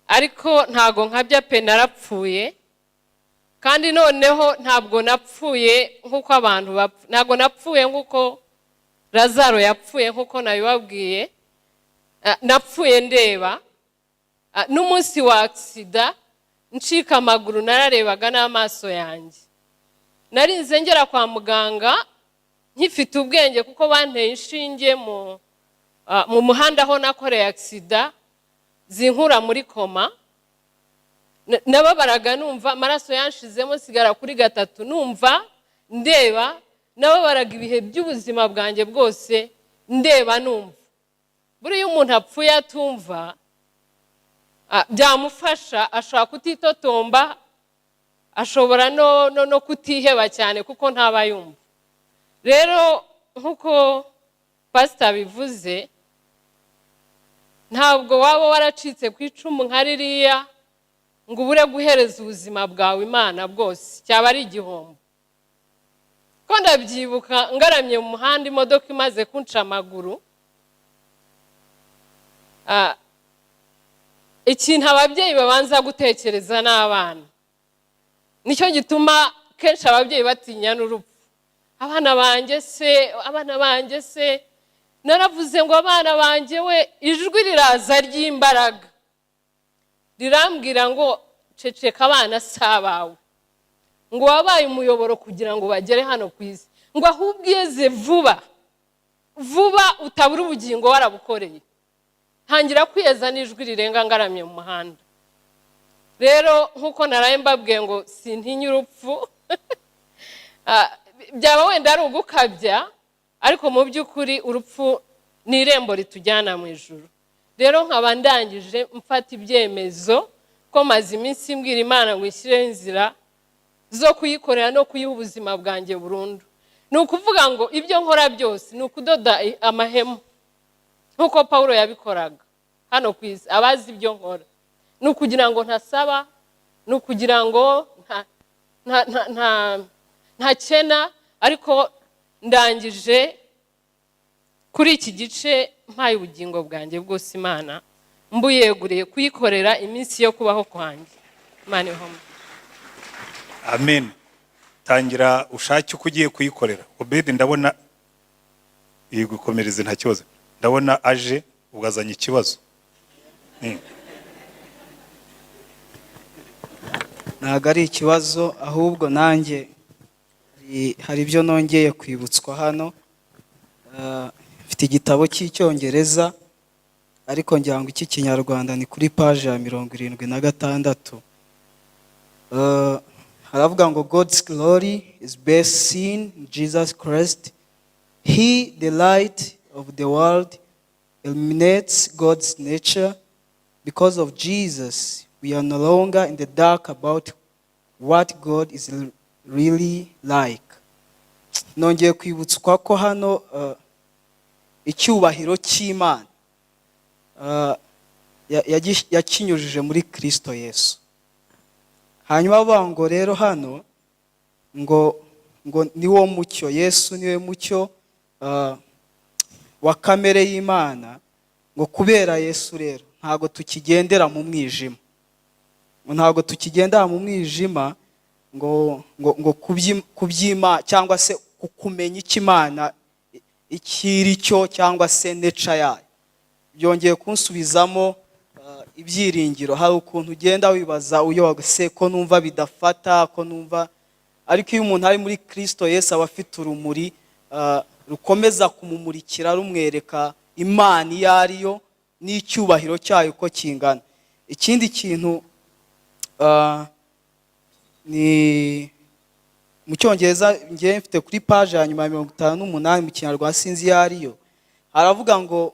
ariko ntago nkabya pe, narapfuye. Kandi noneho ntabwo napfuye nk'uko abantu bapfa, ntabwo napfuye nk'uko Lazaro yapfuye, nk'uko nabibabwiye. Napfuye ndeba. N'umunsi wa aksida ncika amaguru nararebaga n'amaso yanjye. Narinze ngera kwa muganga nkifite ubwenge, kuko banteye inshinge mu muhanda aho nakoreye aksida, zinkura muri koma. Nababaraga numva amaraso yanshizemo, sigara kuri 3, numva ndeba. Nababaraga ibihe by'ubuzima bwanjye bwose ndeba numva. Buriya umuntu apfuye atumva, byamufasha, ashobora kutitotomba, ashobora no kutiheba cyane kuko ntaba yumva. Rero nkuko pastor bivuze, ntabwo waba waracitse ku icumu nka ririya ngo ubure guhereza ubuzima bwawe Imana bwose, cyaba ari igihombo. Ko ndabyibuka ngaramye mu muhanda imodoka imaze kunca amaguru, ikintu ababyeyi babanza gutekereza n'abana, nicyo gituma kenshi ababyeyi batinya n'urupfu. Abana banjye se, abana banjye se, naravuze ngo abana banjye we, ijwi riraza ry'imbaraga rirambwira ngo ceceka, abana si abawe, ngo wabaye umuyoboro kugira ngo bagere hano ku isi, ngo ahubwo iyeze vuba vuba utabura ubugingo warabukoreye. Ntangira kwiyeza n'ijwi rirenga ngaramye mu muhanda. Rero nk'uko naraye mbabwiye ngo sintinya urupfu, byaba wenda ari ugukabya, ariko mu by'ukuri urupfu ni irembo ritujyana mu ijuru. Rero nkaba ndangije mfata ibyemezo ko maze iminsi mbwira Imana ngo ishyireho inzira zo kuyikorera no kuyiha ubuzima bwanjye burundu. Ni ukuvuga ngo ibyo nkora byose ni ukudoda amahema, nk'uko Paul yabikoraga hano ku isi. Abazi ibyo nkora ni ukugira ngo ntasaba, ni ukugira ngo ntakena. Ariko ndangije kuri iki gice mpaye ubugingo bwanjye bwose Imana, mbuyeguriye kuyikorera iminsi yo kubaho kwanjye. Imana ihoma. Amen. Tangira ushake uko ugiye kuyikorera. Obedi, ndabona yigukomereze, nta kibazo. Ndabona aje ubwo azanye ikibazo. Ntabwo ari ikibazo, ahubwo nanjye hari ibyo nongeye kwibutswa hano. Mfite igitabo cy'Icyongereza, ariko ngira ngo icy'Ikinyarwanda ni kuri paji ya 76. Haravuga ngo: "God's glory is best seen in Jesus Christ. He, the light of the world, illuminates God's nature. Because of Jesus, we are no longer in the dark about what God is really like." Nongeye kwibutswa ko hano icyubahiro cy'Imana yakinyujije muri Kristo Yesu. Hanyuma bavuga ngo rero hano ngo niwo mucyo, Yesu niwe mucyo wa kamere y'Imana. Ngo kubera Yesu rero ntabwo tukigendera mu mwijima, ngo ntabwo tukigendera mu mwijima ngo kubyima cyangwa se ku kumenya icyo Imana ikiri cyo cyangwa se nature yayo. Byongeye kunsubizamo ibyiringiro. Hari ukuntu ugenda wibaza uyo se ko numva bidafata, ko numva, ariko iyo umuntu ari muri Kristo Yesu aba afite urumuri rukomeza kumumurikira, rumwereka Imana iyo ari yo n'icyubahiro cyayo uko kingana. Ikindi kintu ni mu Cyongereza, ngewe mfite kuri paji ya nyuma ya 58, mu Kinyarwanda sinzi iyo ariyo. Haravuga ngo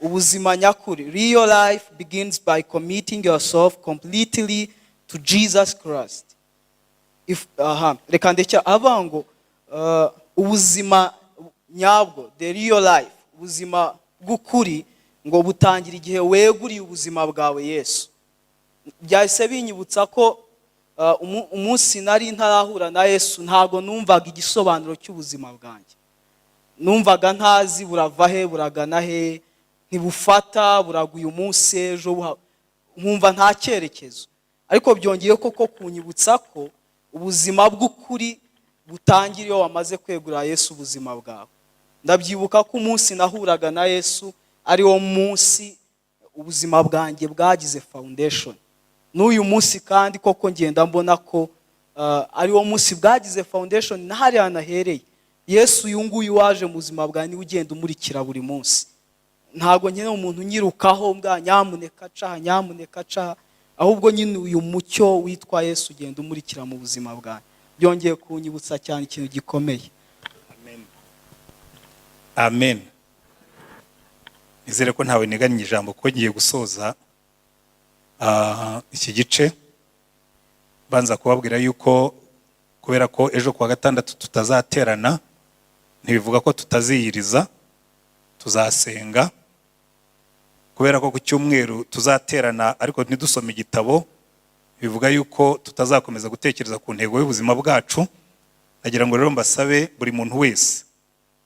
ubuzima nyakuri, real life, begins by committing yourself completely to Jesus Christ. If, aha reka ndeke. Avuga ngo ubuzima nyabwo, the real life, ubuzima bw'ukuri, ngo butangira igihe weguriye ubuzima bwawe Yesu. Byahise binyibutsa ko umunsi nari ntarahura na Yesu, ntabwo numvaga igisobanuro cy'ubuzima bwanjye. Numvaga ntazi burava he, buragana he, ntibufata, buragwa uyu munsi, ejo nkumva nta cyerekezo. Ariko byongeye koko kunyibutsa ko ubuzima bw'ukuri butangira iyo wamaze kwegurira Yesu ubuzima bwawe. Ndabyibuka ko umunsi nahuraga na Yesu ari wo munsi ubuzima bwanjye bwagize foundation. N'uyu munsi kandi koko ngenda mbona ko ari wo munsi bwagize foundation. Na hariya nahereye, Yesu uyu nguyu waje mu buzima bwawe niwe ugenda umurikira buri munsi. Ntabwo nkeneye umuntu unyirukaho mbwa nyamuneka caha, nyamuneka caha, ahubwo nyine uyu mucyo witwa Yesu ugenda umurikira mu buzima bwawe. Byongeye kunyibutsa cyane ikintu gikomeye. Amen. Nizere ko ntawe nigannye ijambo, kuko ngiye gusoza iki gice. Banza kubabwira yuko kubera ko ejo kuwa gatandatu tutazaterana, ntibivuga ko tutaziyiriza, tuzasenga. Kubera ko ku cyumweru tuzaterana ariko ntidusome igitabo, bivuga yuko tutazakomeza gutekereza ku ntego y'ubuzima bwacu. Nagira ngo rero mbasabe, buri muntu wese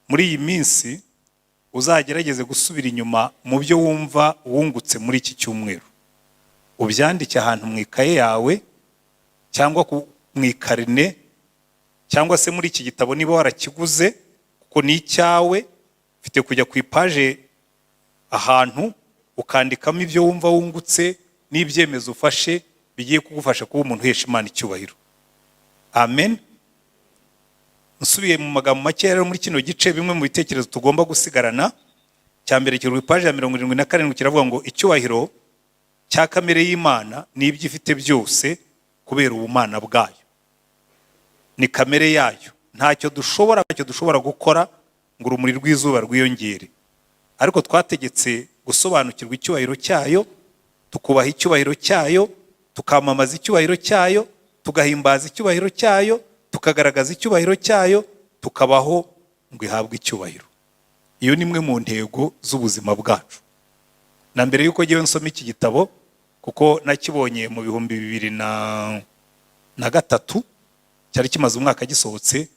muri iyi minsi uzagerageze gusubira inyuma mu byo wumva wungutse muri iki cyumweru, ubyandike ahantu mu ikaye yawe cyangwa mu ikarine cyangwa se muri iki gitabo niba warakiguze, kuko ni icyawe. Ufite kujya ku ipaje ahantu ukandikamo ibyo wumva wungutse n'ibyemezo ufashe bigiye kugufasha kuba umuntu uhesha Imana icyubahiro. Amen. Nsubiye mu magambo make rero, muri kino gice bimwe mu bitekerezo tugomba gusigarana, cya mbere kiri ku ipaji ya 77, kiravuga ngo icyubahiro Cya kamere y'Imana n'ibyo ifite byose kubera ubumana bwayo, ni kamere yayo. Ntacyo dushobora gukora ngo urumuri rw'izuba rwiyongere, ariko twategetse gusobanukirwa icyubahiro cyayo, tukubaha icyubahiro cyayo, tukamamaza icyubahiro cyayo, tugahimbaza icyubahiro cyayo, tukagaragaza icyubahiro cyayo, tukabaho ngo ihabwe icyubahiro. Iyo ni imwe mu ntego z'ubuzima bwacu. Na mbere y'uko ngewe nsoma iki gitabo, kuko nakibonye mu 2003, cyari kimaze umwaka gisohotse,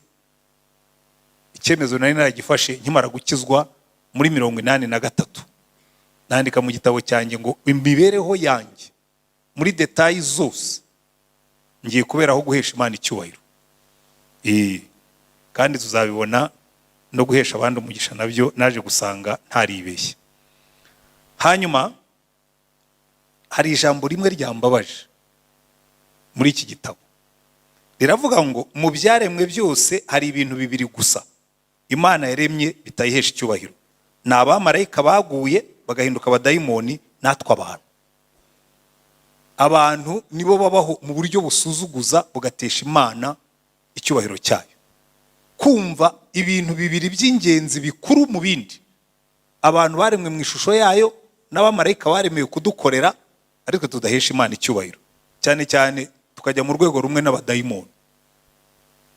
icyemezo nari naragifashe nkimara gukizwa muri 83. Nandika mu gitabo cyanjye ngo imibereho yanjye muri détails zose ngiye kuberaho guhesha Imana icyubahiro. Kandi tuzabibona no guhesha abandi umugisha, nabyo naje gusanga ntaribeshye. Hanyuma hari ijambo rimwe ryambabaje muri iki gitabo, riravuga ngo mu byaremwe byose hari ibintu bibiri gusa Imana yaremye bitayihesha icyubahiro: ni abamarayika baguye bagahinduka abadayimoni, natwe abantu. Abantu nibo babaho mu buryo busuzuguza, bugatesha Imana icyubahiro cyayo. Kumva ibintu bibiri by'ingenzi bikuru mu bindi, abantu baremwe mu ishusho yayo n'abamarayika baremewe kudukorera, ariko tudahesha Imana icyubahiro, cyane cyane tukajya mu rwego rumwe n'abadayimoni.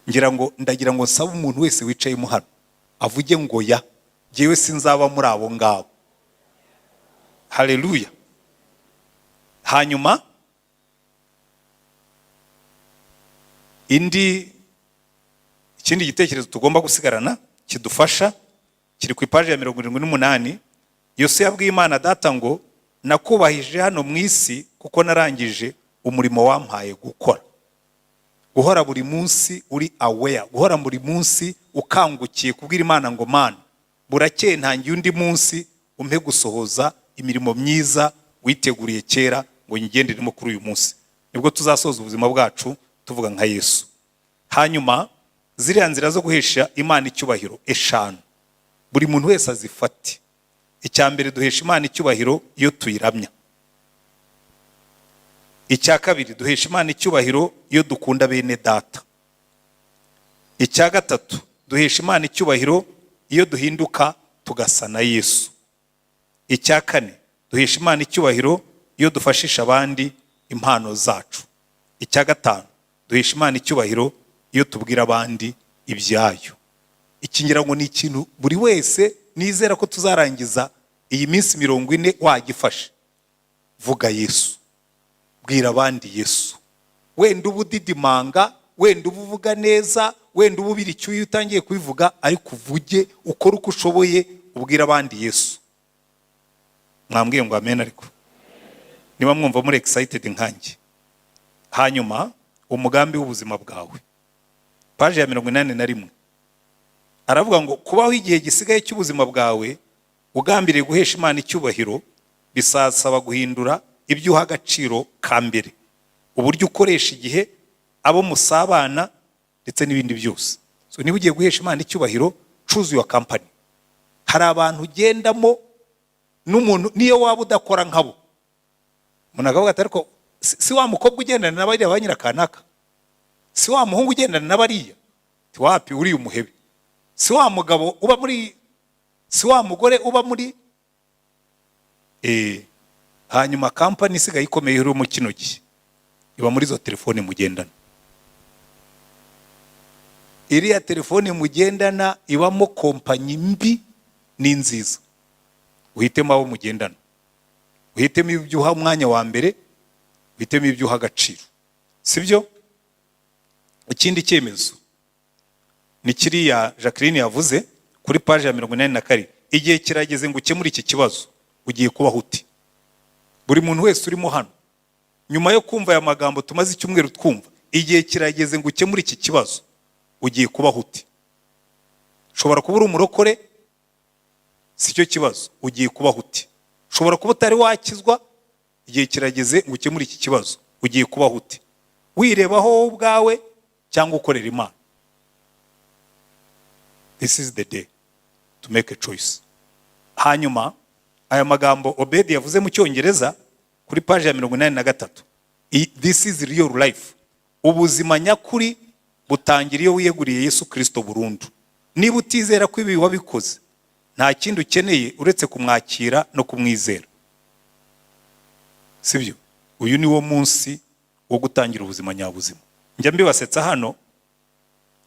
Ngira ngo ndagira ngo nsabe umuntu wese wicayemo hano avuge ngo: "Ya, jyewe sinzaba muri abo ngabo." Haleluya! Hanyuma ikindi gitekerezo tugomba gusigarana kidufasha kiri ku ipaji ya 78. Yosuwa yabwiye Imana Data ngo: "Nakubahije hano mu isi kuko narangije umurimo wampaye gukora." Guhora buri munsi uri aware, guhora buri munsi ukangukiye kubwira Imana ngo: "Mana, burakeye, ntangiye undi munsi, umpe gusohoza imirimo myiza witeguriye kera ngo nyigenderemo kuri uyu munsi." Nibwo tuzasoza ubuzima bwacu tuvuga nka Yesu. Hanyuma ziriya nzira zo guhesha Imana icyubahiro eshanu, buri muntu wese azifate. Icya mbere, duhesha Imana icyubahiro iyo tuyiramya. Icya kabiri, duhesha Imana icyubahiro iyo dukunda bene data. Icya gatatu, duhesha Imana icyubahiro iyo duhinduka tugasa na Yesu. Icya kane, duhesha Imana icyubahiro iyo dufashisha abandi impano zacu. Icya gatanu, duhesha Imana icyubahiro iyo tubwira abandi ibyayo. Iki ngira ngo ni ikintu buri wese nizera ko tuzarangiza iyi minsi 40 wagifashe. Vuga Yesu, bwira abandi Yesu. Wenda uba udidimanga, wenda uba uvuga neza, wenda uba ubira icyuya iyo utangiye kubivuga, ariko uvuge, ukore uko ushoboye, ubwire abandi Yesu. Mwambwiye ngo amen, ariko niba mwumva muri excited nkanjye. Hanyuma umugambi w'ubuzima bwawe, paji ya 81, aravuga ngo kubaho igihe gisigaye cy'ubuzima bwawe ugambiriye guhesha Imana icyubahiro bisasaba guhindura ibyo uha agaciro ka mbere, uburyo ukoresha igihe, abo musabana, ndetse n'ibindi byose. So niba ugiye guhesha Imana icyubahiro, choose your company. Hari abantu ugendamo n'umuntu niyo waba udakora nkabo, umuntu akavuga ati: "Ariko si wa mukobwa ugendana na bariya ba nyirakanaka? Si wa muhungu ugendana na bariya?" Ati: "Wapi, uriya umuhebe." Si wa mugabo uba muri, si wa mugore uba muri. Hanyuma company isigaye ikomeye iri mu kino gihe iba muri izo telefone mugendana. Iriya telefone mugendana ibamo company mbi n'inziza. Uhitemo abo mugendana, uhitemo ibyo uha umwanya wa mbere, uhitemo ibyo uha agaciro, sibyo? Ikindi cyemezo ni kiriya Jacqueline yavuze kuri paji ya 87: igihe kirageze ngo ukemure iki kibazo, ugiye kubaho uti? Buri muntu wese urimo hano, nyuma yo kumva aya magambo tumaze icyumweru twumva, igihe kirageze ngo ukemure iki kibazo, ugiye kubaho uti? Ushobora kuba uri umurokore, si cyo kibazo, ugiye kubaho uti? Ushobora kuba utari wakizwa, igihe kirageze ngo ukemure iki kibazo, ugiye kubaho uti? Wirebaho wowe ubwawe cyangwa ukorera Imana? This is the day to make a choice. Hanyuma aya magambo Obedi yavuze mu Cyongereza Kuri paji ya 83. This is real life. Ubuzima nyakuri butangira iyo wiyeguriye Yesu Kirisito burundu. Niba utizera ko ibi wabikoze, nta kindi ukeneye uretse kumwakira no kumwizera, sibyo? Uyu ni wo munsi wo gutangira ubuzima nyabuzima. Njya mbibasetsa hano,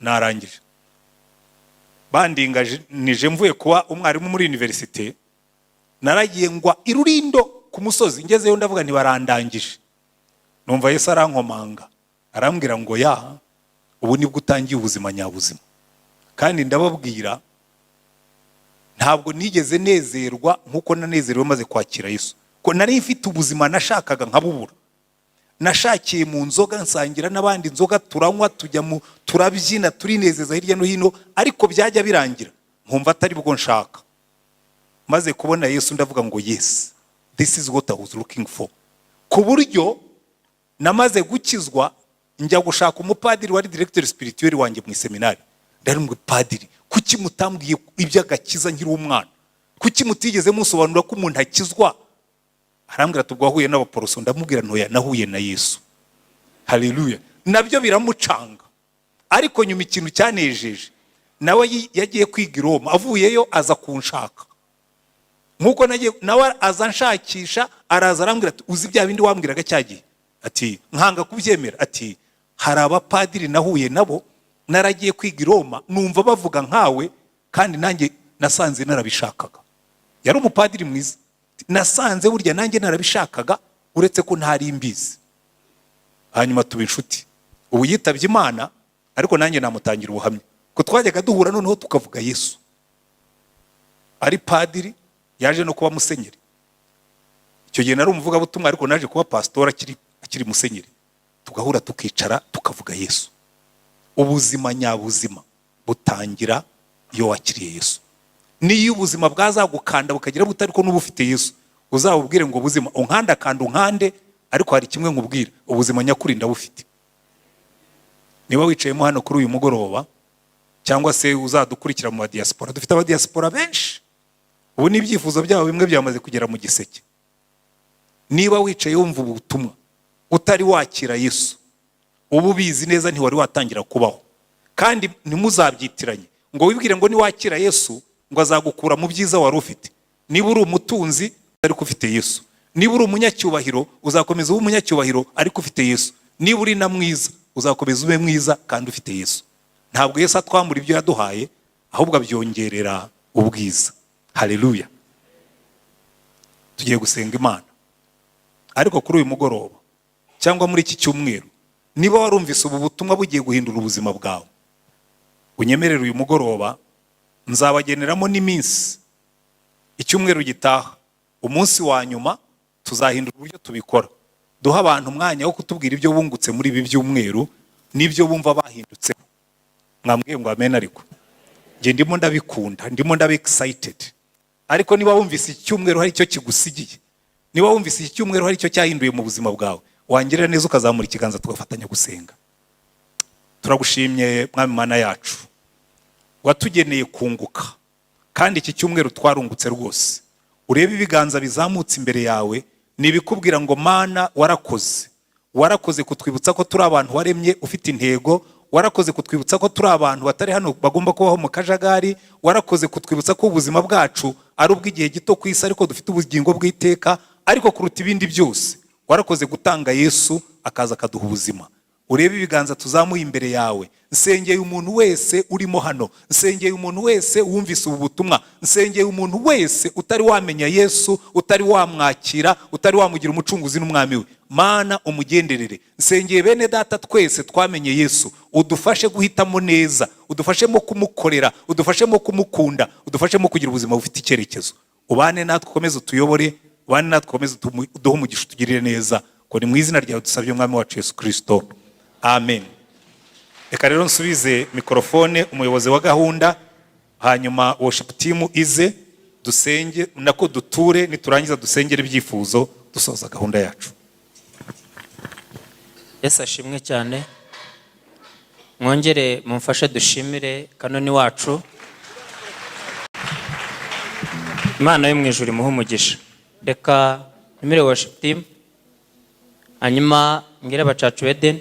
narangije bandinganije, mvuye kuba umwarimu muri université, naragiye ngwa i Rurindo ku musozi. Ngezeyo ndavuga ntibarandangije, numva Yesu arankomanga, arambwira ngo: "Ya, ubu nibwo utangiye ubuzima nyabuzima." Kandi ndababwira, ntabwo nigeze nezerwa nk'uko nanezerewe maze kwakira Yesu, ko nari mfite ubuzima nashakaga nkabubura. Nashakiye mu nzoga, nsangira n'abandi inzoga, turanywa, tujya mu turabyina, turinezeza hirya no hino, ariko byajya birangira nkumva atari bwo nshaka. Maze kubona Yesu ndavuga ngo: "Yes, this is what I was looking for." Ku buryo namaze gukizwa njya gushaka umupadiri wari directeur spirituel wanjye mu iseminari. Ndarimwe: "Padiri, kuki mutambwiye iby'agakiza nkiri umwana? Kuki mutigeze musobanura ko umuntu akizwa?" Arambwira ati: "Ubwo wahuye n'abaporoso?" Ndamubwira: "Ntoya, nahuye na Yesu." Haleluya! Nabyo biramucanga. Ariko nyuma ikintu cyanejeje, nawe yagiye kwiga i Roma, avuyeyo aza kunshaka nkuko nagiye, nawe aza nshakisha. Araza arambwira ati: "Uzi bya bindi wambwiraga cya gihe?" Ati: "Nkanga kubyemera." Ati: "Hari abapadiri nahuye nabo naragiye kwiga i Roma, numva bavuga nkawe, kandi nanjye nasanze narabishakaga." Yari umupadiri mwiza. "Nasanze burya nanjye narabishakaga, uretse ko ntari mbizi." Hanyuma tuba inshuti. Ubu yitabye Imana, ariko nanjye namutangira ubuhamya ko twajyaga duhura noneho tukavuga Yesu. Ari padiri, yaje no kuba musenyeri. Icyo gihe nari umuvugabutumwa, ariko naje kuba pasitori akiri musenyeri. Tugahura, tukicara, tukavuga Yesu. Ubuzima nyabuzima butangira iyo wakiriye Yesu. Niyo ubuzima bwazagukanda bukagira bute, ariko n'uba ufite Yesu, uzabubwire ngo: "Buzima, unkandakanda unkande, ariko hari kimwe nkubwira: ubuzima nyakuri ndabufite." Niba wicayemo hano kuri uyu mugoroba, cyangwa se uzadukurikira mu badiyasipora, dufite abadiyasipora benshi ubu, n'ibyifuzo byabo bimwe byamaze kugera mu giseke. Niba wicaye wumva ubutumwa utari wakira Yesu, uba ubizi neza ntiwari watangira kubaho. Kandi ntimuzabyitiranye ngo wibwire ngo niwakira Yesu ngo azagukura mu byiza wari ufite. Niba uri umutunzi ariko ufite Yesu, niba uri umunyacyubahiro, uzakomeza ube umunyacyubahiro ariko ufite Yesu. Niba uri na mwiza, uzakomeza ube mwiza kandi ufite Yesu. Ntabwo Yesu atwambura ibyo yaduhaye, ahubwo abyongerera ubwiza. Haleluya! Tugiye gusenga Imana. Ariko kuri uyu mugoroba cyangwa muri iki cyumweru, niba warumvise ubu butumwa bugiye guhindura ubuzima bwawe, unyemerere uyu mugoroba nzabageneramo n'iminsi. Icyumweru gitaha, umunsi wa nyuma, tuzahindura uburyo tubikora, duha abantu umwanya wo kutubwira ibyo bungutse muri ibi byumweru n'ibyo bumva bahindutseho. Mwambwiye ngo amen? Ariko njye ndimo ndabikunda, ndimo ndaba excited. Ariko niba wumvise iki cyumweru hari icyo kigusigiye, niba wumvise iki cyumweru hari icyo cyahinduye mu buzima bwawe, wangirira neza ukazamura ikiganza tugafatanya gusenga. Turagushimye, Mwami Mana yacu, watugeneye kunguka, kandi iki cyumweru twarungutse rwose. Urebe ibiganza bizamutse imbere yawe, ni ibikubwira ngo: "Mana, warakoze, warakoze kutwibutsa ko turi abantu waremye ufite intego. Warakoze kutwibutsa ko turi abantu batari hano bagomba kubaho mu kajagari. Warakoze kutwibutsa ko ubuzima bwacu ari ubw'igihe gito ku isi, ariko dufite ubugingo bw'iteka. Ariko kuruta ibindi byose, warakoze gutanga Yesu akaza akaduha ubuzima." Urebe ibiganza tuzamuye imbere yawe. Nsengeye umuntu wese urimo hano, nsengeye umuntu wese wumvise ubu butumwa, nsengeye umuntu wese utari wamenya Yesu, utari wamwakira, utari wamugira umucunguzi n'umwami we. Mana, umugenderere. Nsengeye bene data twese twamenye Yesu, udufashe guhitamo neza, udufashemo kumukorera, udufashemo kumukunda, udufashemo kugira ubuzima bufite icyerekezo. Ubane natwe, ukomeze utuyobore, ubane natwe, ukomeze uduhe umugisha, utugirire neza, ngo ni mu izina ryawe dusabye, Umwami wacu Yesu Kirisito, amen. Reka rero nsubize mikorofone umuyobozi wa gahunda, hanyuma worship team ize, dusenge, nako duture, niturangiza dusengere ibyifuzo, dusoza gahunda yacu. Yesu ashimwe cyane. Mwongere mumfashe dushimire kanoni wacu. Imana yo mu ijuru imuhe umugisha. Reka ntumire worship team. Hanyuma mbwire abacacu Eden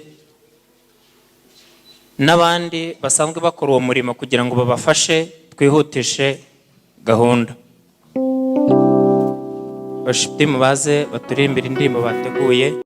n'abandi basanzwe bakora uwo murimo kugira ngo babafashe twihutishe gahunda. Worship team baze baturirimbire indirimbo bateguye.